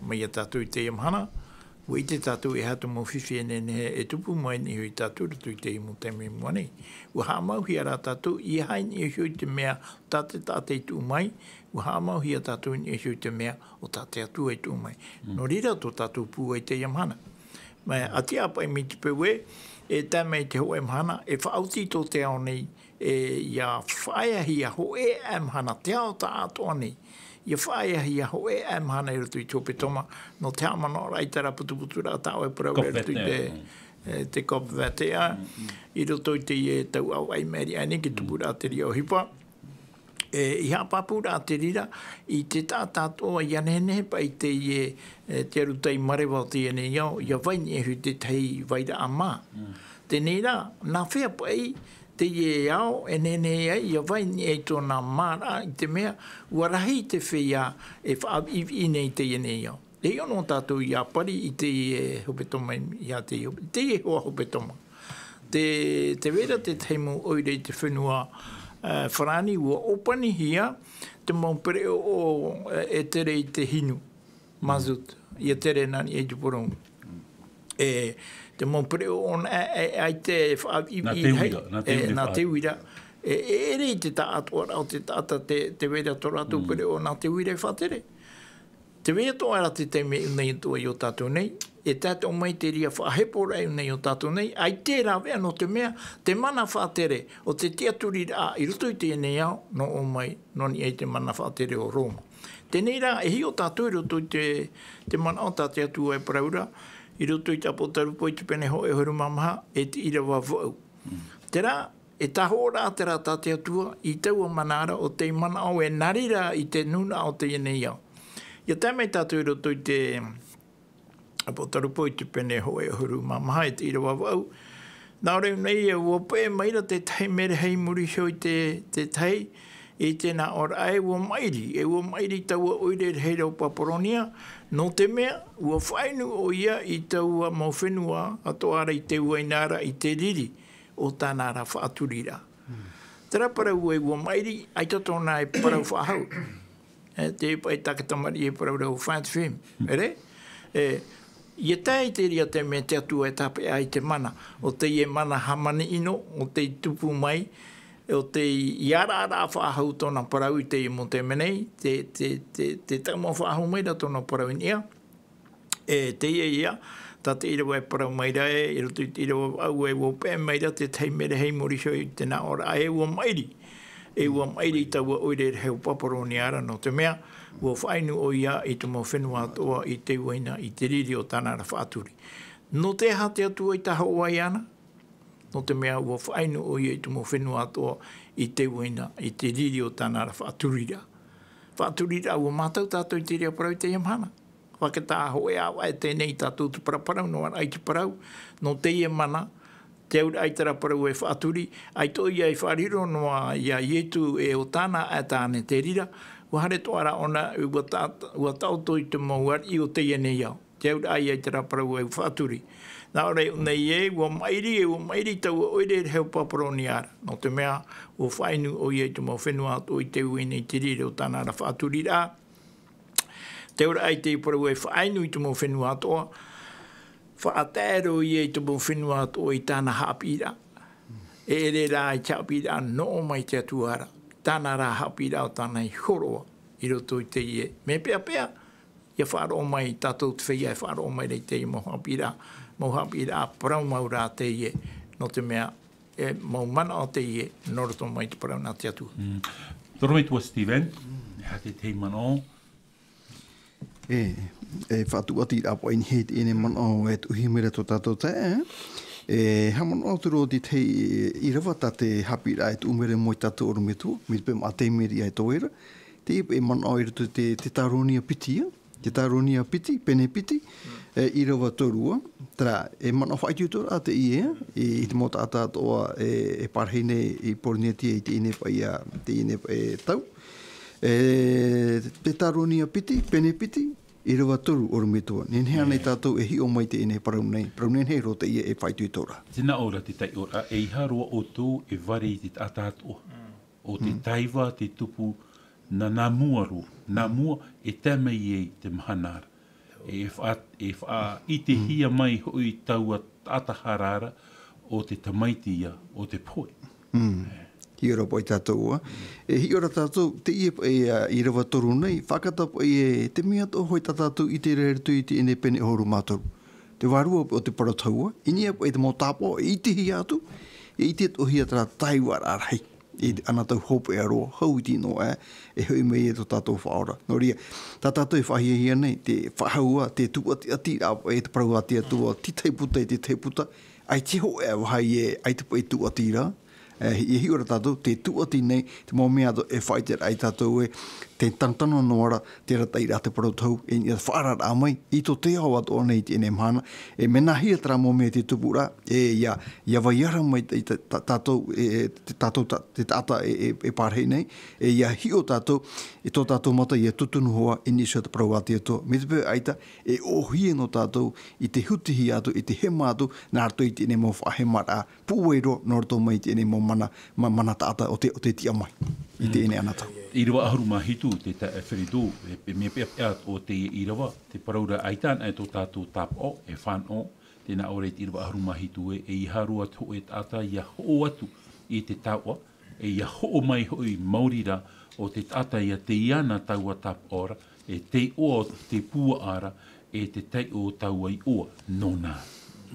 Mai ia tātou i teie mahana, ʻua ʻite tātou e aha te mau fifi e nehenehe e tupu mai i niʻa iho ia tātou i roto i teie mau taime i mua nei. ʻUa haʻamauhia rā tātou, ʻeiaha i niʻa iho i te mea tā te taʻata i tuʻu mai, ʻua haʻamauhia tātou i niʻa iho i te mea ʻo tā te Atua i tuʻu mai. Nō reira tō tātou pūai i teie mahana. Mai, ʻa tiʻa paʻi mai te peu ē, e tae mai te hōʻē mahana, e faʻaoti tō te ao nei, e, ʻia faʻaeahia hōʻē aʻe mahana te ao taʻatoʻa nei. ʻIa faʻaeahia hōʻē aʻe mahana i roto i te hōpetoma, nō te haʻamanaʻoraʻa i terā putuputuraʻa tā ʻoe e parau ra i roto i te, e, te COP vingt et un, i roto i teie tau ʻāvaʻe i maʻiri aʻe nei, ke tupu ra te reira ʻohipa. E, i haʻapāpū ra te reira, i te taʻata atoʻa ʻia nehenehe paʻi teie, e, te arutai mareva o teie nei ao, ʻia vai i niʻa iho i te tahi vairaʻa mā. Teie nei rā, nā hea paʻi teie ao e nehenehe ai ʻia vai i niʻa i tōna māraʻa, i te mea, ʻua rahi te feiā e faʻaviʻiviʻi nei i teie nei ao. E hiʻo noa tātou ʻia pari i teie hōpetoma, ia teie, teie hoa hōpetoma. Te, te vai ra te tahi mau ʻoire i te fenua, e, Farāni, ʻua ʻōpanihia te mau pereʻoʻo, e, e tere i te hinu, mazout, ʻia tere nā niʻa i te poromu. E, te mau pereʻoʻo nā, e, e, ʻaita e faʻaviʻiviʻi, nā te uira, nā te uira. E, e ʻere i te taʻatoʻaraʻa o te taʻata te, te vai ra tō rātou pereʻoʻo nā te uira e faʻatere. Te vai atoʻa ra te taime e ʻūnei atoʻa ai ʻo tātou nei, e tae atoʻa mai te reira faʻaheporaʻa e ʻūnei ʻo tātou nei, ʻaita e rāveʻa nō te mea, te mana faʻatere o te tiʻaturiraʻa i roto i teie nei ao, nō ʻō mai, nō niʻa i te mana faʻatere o Roma. Teie nei rā, e hiʻo tātou i roto i te, te manaʻo tā te Atua e parau ra, i roto i te ʻApotarupo i te pene hōʻē ʻahuru mā maha, e te ʻīrava vaʻu. Terā, e tahoʻoraʻa terā tā te Atua i taua mana ra ʻo tei manaʻo e nā reira i te nūnaʻa o teie nei ao. ʻIa tae mai tātou i roto i te ʻApotarupo i te pene hōʻē ʻahuru mā maha, e te ʻīrava vaʻu. Nā ʻō ra nei, ʻua peʻe mai ra te tahi merehei i muri iho i te, te tahi, i te nāʻōraʻa ē, ʻua maʻiri, e ʻua maʻiri taua ʻoire rahi ra o Paparonia, nō te mea, ʻua faʻainu ʻoia i taua mau fenua atoʻa ra i teuaina ra i te riri o tāna ra faʻaturiraʻa. Terā parau ē, ʻua maʻiri, ʻaita tōna e parau faʻahou. E, te paʻi tā te tamariʻi e parau ra ʻo Fat Film. ʻEre? E, ʻia tae i te reira taime te Atua e tāpeʻa i te mana, ʻo teie mana hāmani ʻino, ʻo tei tupu mai, ʻo tei ʻia araʻaraʻa faʻahou tōna parau i teie mau taime nei, te, te, te, te taʻu mau faʻahou mai ra tōna parau i niʻa. E, teie ia, tā te ʻīrava e parau mai ra ē, i roto i te ʻīrava vaʻu ē, ʻua peʻe mai ra te tahi merehei i muri iho i te nāʻōraʻa ē, ʻua maʻiri. E ʻua maʻiri taua ʻoire rahi o Paparonia ra, nō te mea, ʻua faʻainu ʻoia i te mau fenua atoʻa i teuaina i te riri o tāna ra faʻaturi. Nō te aha te Atua i tahoʻo ai ana? Nō te mea ʻua faʻainu ʻoia i te mau fenua atoʻa i teuaina i te riri o tāna ra faʻaturiraʻa. Faʻaturiraʻa, ʻua mātau tātou i te reira parau i teie mahana. Fakatā hōʻē ʻāvaʻe teie nei tātou te paraparau noa ra i te parau, nō teie mana, te auraʻa i terā parau e faʻaturi, ʻaita ʻoia i faʻariro noa ia Ietu e ʻo tāna ʻae tāne te reira, ʻUa haere atoʻa rā ʻōna, ʻua ta-, ʻua taʻoto i te mau ariʻi o teie nei ao. Te auraʻa ia i terā parau ē ʻua faʻaturi. Nā ʻō ra ʻōna ē, ʻua maʻiri, ʻua maʻiri taua ʻoire e rave ʻo Paparonia ra. Nō te mea, ʻua faʻainu ʻoia i te mau fenua atoʻa i te ui nei te riro o tāna ra faʻaturiraʻa. Te auraʻa i te parau ē faʻainu i te mau fenua atoʻa. Faʻatae roa ïa i te mau fenua atoʻa i tāna haʻapiʻiraʻa. E ʻere rā i te haʻapiʻiraʻa nō mai te Atua ra. Tāna rā haʻapiʻiraʻa ʻo tāna i hōroʻa i roto i teie. Mea peʻapeʻa, ʻia faʻaroʻo mai tātou te feiā e faʻaroʻo mai ra i teie mau haʻapiʻiraʻa. Mau haʻapiʻiraʻa parau mau rā teie. Nō te mea, e mau manaʻo teie, nō roto mai te parau nā te Atua. Mm. Toro mai tua Steven, e aha te tahi manaʻo? E, e faʻatuʻati rā paʻi nei hei teie nei manaʻo e tuʻuhia mai ra tō tātou taeaʻe. E, haʻamanaʻo atu roa te tahi ʻīrava tā te haʻapiʻiraʻa e tuʻu mai ra mai tātou ʻorometua, mai te peu mā te meri ai tō ʻoe ra. Teie paʻi manaʻo i roto i te, te Tetaronia piti ïa, te Tetaronia piti, pene piti, e, ʻīrava toru ā, terā, e manaʻo faʻaitoitoraʻa teie, i, i te mau taʻata atoʻa, e, e parahi nei i Porinetia i teie nei paʻi ā, teie nei paʻi tau. E, Tetaronia piti, pene piti, ʻīrava toru ʻorometua. Nehenehe ānei tātou e hiʻo mai teie nei parau nei, parau nehenehe roa teie e faʻaitoitoraʻa. Tē nā ʻō ra te taiʻoraʻa, ʻeiaha roa ʻoutou e vare i te taʻata atoʻa. ʻO te taiva te tupu nā, nā mua roa, nā mua e tae mai ai te mahana ra. E faʻa-, e faʻaʻitehia mai hoʻi taua taʻata hara ra, ʻo te tamaiti ïa o te pohe. Mm. Hiʻo ra paʻi tātou ā. E hiʻo ra tātou, teie paʻi, ā, ʻīrava toru nei, faʻakata paʻi e te mea atoʻa hoʻi tā tātou i ʻite ra i roto i teie nei pene ʻahuru mā toru. Te vārua o te parau tahua, i niʻa paʻi te mau tāpaʻo, e ʻitehia atu, e ʻite atoʻahia terā taivaraʻa rahi. I ana tau hopeʻa roa, hau i te noa, e hoʻi mai e tō tātou Faʻaora. Nō reira, tā tātou e faʻahiahia nei, te faʻahou ā, te tūʻatiʻati rā, e te parau a te Atua, te tahi puta i te tahi puta, ʻaita e hōʻē vāhi e, ʻaita paʻi tūʻati ra, e, e hiʻo ra tātou, te tūʻati nei, te mau mea atoʻa e faʻaʻite ra ai tātou ē, te tanatana noa ra, te arataʻiraʻa te parau tahua, e niʻa faʻaararaʻa mai, i tō te ao atoʻa nei i teie nei mahana, e mea nāhea terā mau mea te tupu ra, e ʻia, ʻia vai ara mai i tā, tā, tātou, e, e, te tātou, tā, te taʻata e, e, e parahi nei, e ʻia hiʻo tātou, e tō tātou mata ʻia tūtunu hoʻi, i niʻa iho i te parau a te Atua, mai te peu ʻaita, e ʻōhie noa tātou, i te hutihia atu, i te hema atu, nā roto i teie nei mau faʻahemaraʻa, pūai roa, nō roto mai i teie nei mau mana, ma-, mana taʻata o te, o te tiʻa mai. I teie nei anotau. ʻĪrava ʻahuru mā hitu, te taeaʻe Frederick, e, e mea peʻapeʻa ʻo teie ʻīrava, te parau ra ʻaita anaʻe tō tātou tāpaʻo, e fānaʻo, tē nā ʻō ra i te ʻīrava ʻahuru mā hitu ē, ʻeiaha roa te hōʻē taʻata ʻia hoʻo atu i te taoʻa, e ʻia hoʻo mai hoʻi maori ra ʻo te taʻata ʻia tei ana taua tāpaʻo ra, e te iʻoa o te puaʻa ra, e te taiʻo o taua iʻoa nōna.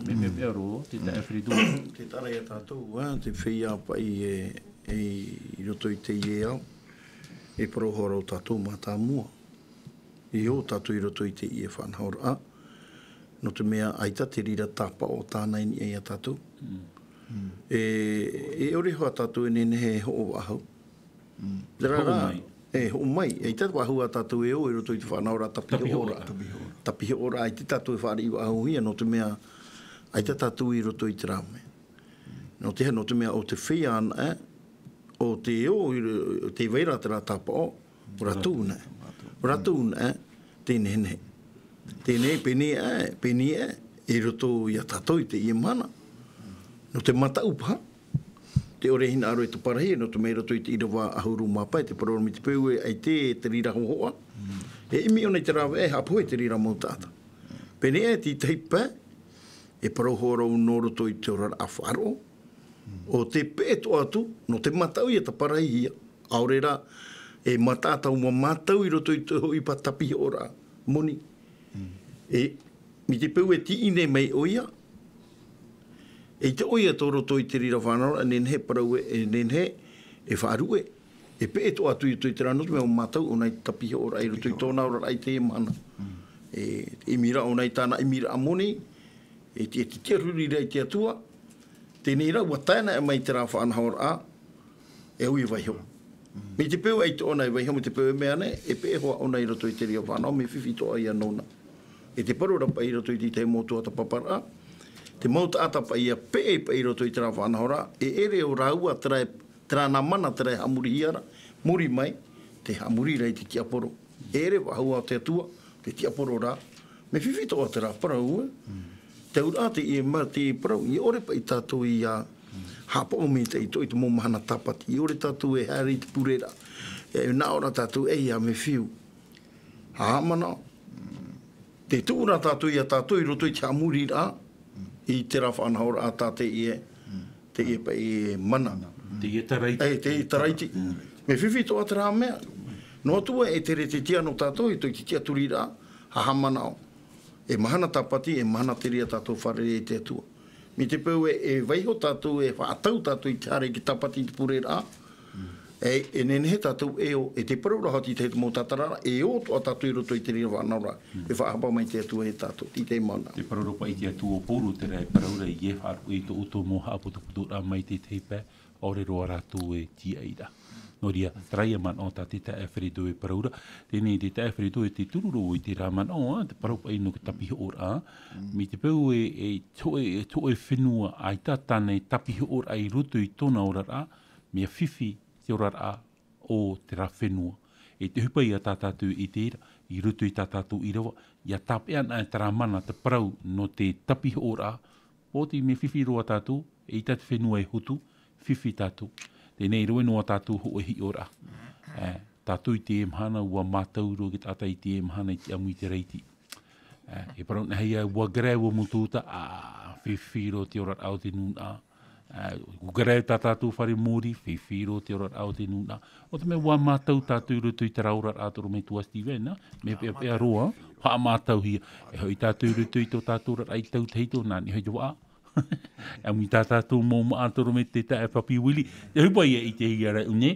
Mea, mea peʻa roa, te taeaʻe Frederick. Tē taʻa ra ia tātou, ā, te feiā paʻi e, e i roto i teie ao, e parau hoʻi ra tātou mātāmua. E ō tātou i roto i teie faʻanahoraʻa. Nō te mea ʻaita te reira tāpaʻo tāna i niʻa ia tātou. Mm. E, e ʻore hoʻi tātou e nehenehe e hoʻo faʻahou. Mm. Terā rā, hoʻo mai. E, hoʻo mai. ʻAita faʻahou ā tātou e ō i roto i te faʻanahoraʻa tapihoʻoraʻa. Tapihoʻoraʻa. Tapihoʻoraʻa, ʻaita tātou e fāriʻi faʻahouhia, nō te mea, ʻaita tātou i roto i terā mea. Nō te aha, nō te mea ʻo te feiā anaʻe, ʻo te ō, i ro-, tē vai ra terā tāpaʻo, ʻo rātou anaʻe. ʻO rātou anaʻe, tē nehenehe. Tē nei, pēnei aʻe, pēnei aʻe, i roto ia tātou i teie mahana. Nō te mataʻu paha, tē ʻore e hinaʻaro e taparahi, nō te mea i roto i te ʻīrava ʻahuru mā pae, te parau ra mai te peu ē, ʻaita te reira hōhoʻa. E ʻimi ʻōna i te rāveʻa, e haʻapohe te reira mau taʻata. Pēnei aʻe, te tahi pae, e parau hoʻi ra nō roto i te oraraʻa faʻaroʻo, ʻo te peʻe atoʻa atu, nō te mataʻu ʻia taparahihia, ʻaore rā, e mataʻu atu ʻua mātau i roto i te hōʻē pae tapihoʻoraʻa moni. E, mai te peu e tīʻi nei mai ʻoia, eʻita ʻoia tō roto i te reira faʻanahoraʻa, e nehenehe e parau ē, e nehenehe e faʻaruʻe, e peʻe atoʻa atu i roto i terā, nō te mea ʻua mātau ʻōna i te tapihoʻoraʻa i roto i tōna oraraʻa i teie mahana. E, ʻimiraʻa ʻōna i tāna ʻimiraʻa moni, e te, e te tiʻaruri ra i te Atua, teie nei rā, ʻua tae anaʻe mai terā faʻanahoraʻa, e au e vaiho. Mai te peu ʻaita ʻōna e vaiho, mai te peu e mea nei, e peʻe hoʻi ʻōna i roto i te reira faʻanaho, mea fifi atoʻa ïa nōna. E te parau ra paʻi i roto i te tahi mau tuatāpaparaʻa, te mau taʻata paʻi ʻia peʻe paʻi i roto i terā faʻanahoraʻa, e ʻere ʻo rāua terā e, terā nā mana, terā e haʻamorihia ra, muri mai, Te haʻamori ra i te tiaporo. E ʻere faʻahou a te Atua, te tiaporo rā. Mea fifi atoʻa terā parau, e. Te auraʻa teie ma-, teie parau, ʻia ʻore paʻi tātou ʻia haʻapaʻo mai te, i te, i te mau mahana tāpati. ʻIa ʻore tātou e haere i te pureraʻa. E, e nā ʻō ra tātou, e, ʻia mea fiu. Haʻamanaʻo. Te tuʻu ra tātou ia tātou i roto i te haʻamoriraʻa, i terā faʻanahoraʻa tā teie, teie paʻi mana. Teie taraiti. E, teie taraiti. Mea fifi atoʻa terā mea. Noa atu ē, e tere te tiʻa nō tātou, i te, i te tiʻaturiraʻa, haʻamanaʻo. E mahana tāpati, e mahana tere ia tātou fārerei i te Atua. Mai te peu ē, e vaiiho tātou, e faʻatau tātou i te haere i te tāpati i te pureraʻa, e, e nehenehe tātou e ō, e te parau ra hoʻi te mau tātararaʻa, e ō atoʻa tātou i roto i te reira faʻanahoraʻa, e faʻahapa mai te Atua ia tātou, i te mana. Te parau ra paʻi te Atua o Pauro, terā e parau ra, ʻia faʻaruʻe i tō ʻoutou mau haʻapotopotoraʻa mai te tahi pae, ʻaore roa rātou e tīaʻi ra. Nō reira, terā ia manaʻo tā te taeaʻe Fredo e parau ra. Teie nei te taeaʻe Fredo e te turu roa i terā manaʻo, ā, te parau paʻi nō te tapihoʻoraʻa. Mai te peu ē, e, te hōʻē, e te hōʻē fenua, ʻaita tāna e tapihoʻoraʻa i roto i tōna oraraʻa, mea fifi te oraraʻa o terā fenua. E te ʻohipa ia tā tātou e ʻite ra, i roto i tā tātou ʻīrava, ʻia tāpeʻa ana terā mana, te parau nō te tapihoʻoraʻa, pōti mea fifi roa tātou, eʻita te fenua e hotu, fifi tātou. Teie nei, e rave noa tātou hōʻē hiʻoraʻa. E, tātou i teie mahana, ʻua mātau roa te taʻata i teie mahana i te ʻamu i te raiti. E, e parau anaʻe ia, ʻua grève ʻo Mutuuta, ā, fifi roa te oraraʻa o te nūnaʻa. E, ʻua grève tā tātou fare mōrī, fifi roa te oraraʻa o te nūnaʻa. ʻO te mea ʻua mātau tātou i roto i terā oraraʻa, tō ʻorometua Steven, ā, mea peʻapeʻa roa, haʻamātauhia. E hoʻi tātou i roto i tō tātou oraraʻa i te tau tahito, nā niʻa hoʻi te vaʻa. ʻAmu i tā tātou mau māʻa, tō ʻorometua e Papi Willie. Te ʻohipa ia i te hia ra ʻune,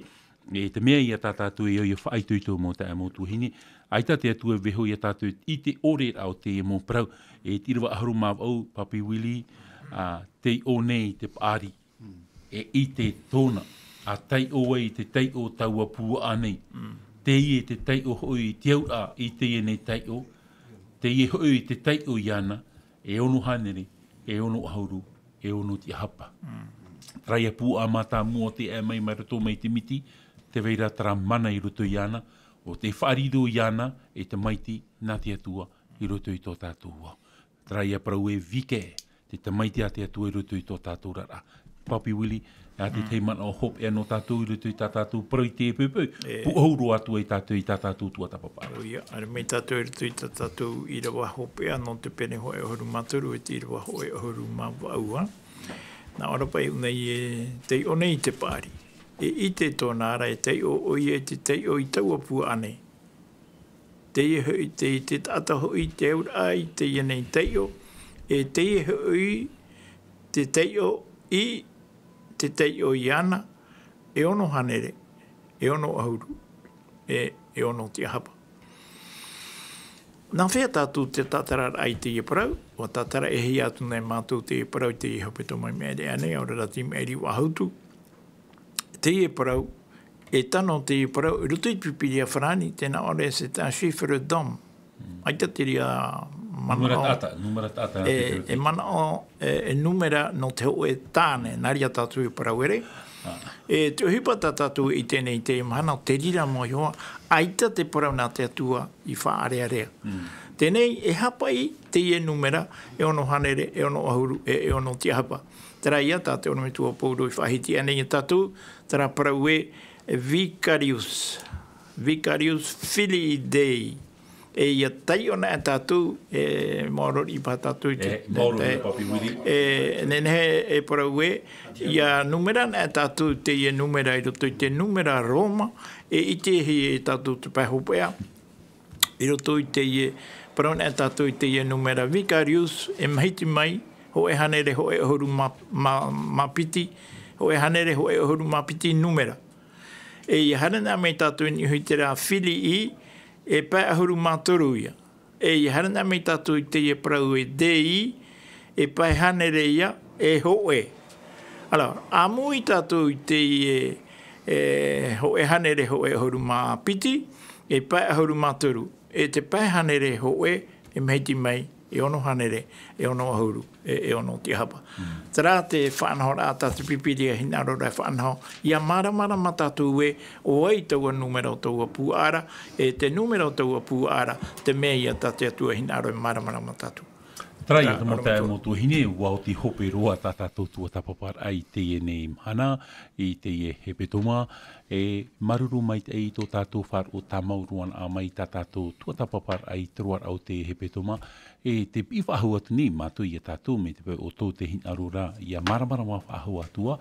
e te mea ia tā tātou e au ia faʻaitoito mau taeaʻe, mau tuahine. ʻAita te Atua e vaiiho ia tātou i te ʻoreraʻa o teie mau parau. E te ʻīrava ʻahuru mā vaʻu, Papi Willie, ā, taiʻo nei te paʻari. E ʻite tōna, ʻa taiʻo ai te taiʻo taua puaʻa nei. Teie te taiʻo hoʻi i te auraʻa i teie nei taiʻo. Teie hoʻi te taiʻo iāna, e ono hānere, e ono ʻahuru, e ono tiʻahapa. Terā ia puaʻa mātāmua o te ʻae mai, mai roto mai te miti, tē vai ra terā mana i roto iāna, ʻo tē faʻariro iāna e tamaiti nā te Atua i roto i tō tātou ao. Terā ia parau e vike, te tamaiti a te Atua i roto i tō tātou oraraʻa. Papi Willie, ā, te tahi manaʻo hopeʻa nō tātou i roto i tā tātou parau i teie poʻipoʻi. E. Pūʻohu roa atu ai tātou i tā tātou tuatāpapa. ʻOia, haere mai tātou i roto i tā tātou ʻīrava hopeʻa nō te pene hōʻē ʻahuru mā toru e te ʻīrava hōʻē ʻahuru mā vaʻu. Nā ʻō ra paʻi ʻōna e taiʻo nei te paʻari. E ʻite tōna ra e taiʻo ʻoia i te taiʻo i taua puaʻa nei. Teie hoʻi, te, te taʻata hoʻi te auraʻa i teie nei taiʻo, e teie hoʻi te taiʻo i te taiʻo iāna, e ono hānere, e ono ʻahuru, e, e ono tiʻahapa. Nā hea tātou te tātararaʻa i teie parau? ʻUa tātara e hia atu nei mātou teie parau i teie hepetoma i maʻiri aʻe nei, ʻaore rā te maʻiri Vāhotu. Teie parau, e tano teie parau, i roto i te Pīpīria farāni, tē nā ʻō ra, c'est un chiffre d'homme. ʻAita te reira manaʻo. Nūmera taʻata, nūmera taʻata. E, e manaʻo, e, e nūmera nō te hōʻē tāne, nā reira tātou e parau ere. E te ʻohipa tā tātou i ʻite nei i teie mahana, te reira mau iho ā, ʻaita te parau nā te Atua i faʻarearea. Teie nei, e haʻapaʻo teie nūmera, e ono hānere, e ono ʻahuru, e, e ono tiʻahapa. Terā ia tā te ʻorometua Pauro i faʻahiti aʻe nei ia tātou, terā parau ē, vicarius, vicarius filii Dei. E ʻia taiʻo anaʻe tātou, e, maoro riʻi paha tātou i te, e, maoro riʻi, Papi Willie. E, nehenehe e parau ē, ʻia nūmera anaʻe tātou teie nūmera i roto i te nūmera Roma, e ʻitehia e tātou te pae hopeʻa. I roto i teie, parau anaʻe tātou i teie nūmera vicarius, e mahiti mai, hōʻē hānere, hōʻē ʻahuru mā, mā, mā piti, hōʻē hānere, hōʻē ʻahuru mā piti nūmera. E ʻia haere anaʻe mai tātou i niʻa i terā filii, e pae ʻahuru mā toru ia. E ʻia haere anaʻe mai tātou i teie parau ē Dei, e pae hānere ia, e hōʻē. Alors, ʻāmui tātou i teie, e, hōʻē hānere, hōʻē ʻahuru mā piti, e pae ʻahuru mā toru. E te pae hānere hōʻē, e mahiti mai, e ono hānere, e ono ʻahuru, e, e ono tiahapa. Terā te faʻanahoraʻa tā te Pīpīria hinaʻaro ra e faʻanaho, ʻia māramarama tātou ē, ʻo vai taua nūmera o taua pūʻaʻa ra, e te nūmera o taua pūʻaʻa ra, te mea ïa tā te Atua hinaʻaro e māramarama tātou. Terā ïa te mau taeaʻe mau tuahine, ʻua oti hope roa tā tātou tuatāpaparaʻa i teie nei mahana, i teie hepetoma, e māuruuru maitaʻi i tō tātou faʻaroʻo tāmau roa na mai tā tātou tuatāpaparaʻa i te roaraʻa o te hepetoma, e tē piʻi faʻahou atu nei mātou ia tātou mai te peu ʻo tō te hinaʻaro ra ʻia māramarama faʻahou atu ā,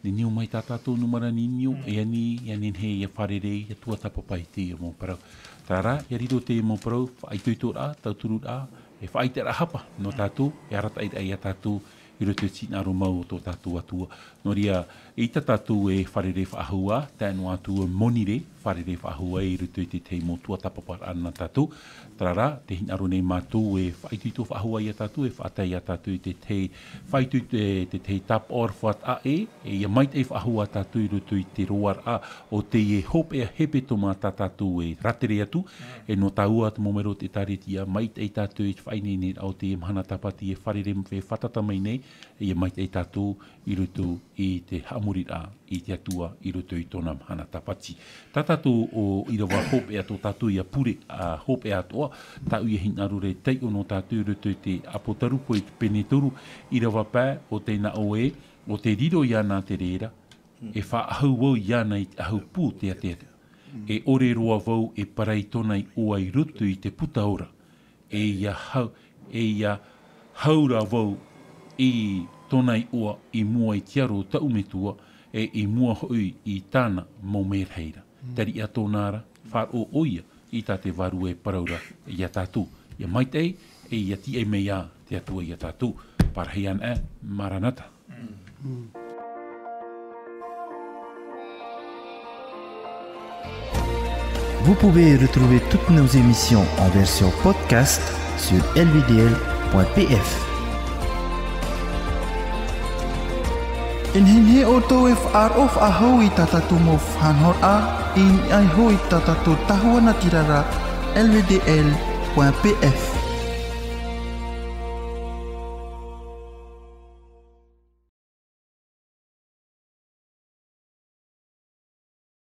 niuniu mai tā tātou nūmera niuniu, e ani, e ani nei ʻia fārerei, ʻia tuatāpapa i teie mau parau. Terā rā, ʻia riro teie mau parau, faʻaitoitoraʻa, tautururaʻa, e faʻaʻiteraʻa hapa nō tātou, e arataʻiraʻa ia tātou, i roto i te hinaʻaro mau o tō tātou Atua. Nō reira, ʻeita tātou e fārerei faʻahou ā, tae noa atu e monirē, fārerei faʻahou ā i roto i te tahi mau tuatāpaparaʻa nā tātou. Terā rā, tē hinaʻaro nei mātou e faʻaitoito faʻahou ā ia tātou, e faʻatae ia tātou i te tahi, faʻaitoito, e te tahi tāpaʻo aroha taʻa ʻē, e ʻia maitaʻi faʻahou ā tātou i roto i te roaraʻa o teie hopeʻa hepetoma tā tātou e rātere atu, e nō tāua te mau melo o te ʻĒtārētia, maitaʻi tātou i te faʻaineineraʻa o teie mahana tāpati e fārerei, e fātata mai nei, e ʻia maitaʻi tātou i roto i te haʻamoriraʻa i te Atua i roto i tōna mahana tāpati. Tā tātou ʻo ʻīrava hopeʻa tō tātou ïa pure, ā, hopeʻa atoʻa, tāʻu ïa hinaʻaro ra e taiʻo nō tātou i roto i te Apotarupo i te pene toru, ʻīrava pae, ʻo tē nā ʻō ē, ʻo tē riro iāna te reira, e faʻaʻahu vau iāna i te ʻahu pū teatea. E ʻore roa vau e parai tōna iʻoa i roto i te puta ora. E ʻia hau, e ʻia hau ra vau i tōna iʻoa i mua i te aro o taʻu metua, e i mua hoʻi i tāna mau merahi ra. Tariʻa tōna ra, faʻaroʻo ʻoia i tā te Vārua e parau ra ia tātou. ʻIa maitaʻi, e ʻia tīaʻi mai ā te Atua ia tātou. Parahi anaʻe, Maranata. Vous pouvez retrouver toutes nos émissions en version podcast sur L V D L point P F. E nehenehe ʻoutou e faʻaroʻo faʻahou i tā tātou mau faʻanahoraʻa, i niʻa iho i tā tātou tahua natirara, L V D L point P F.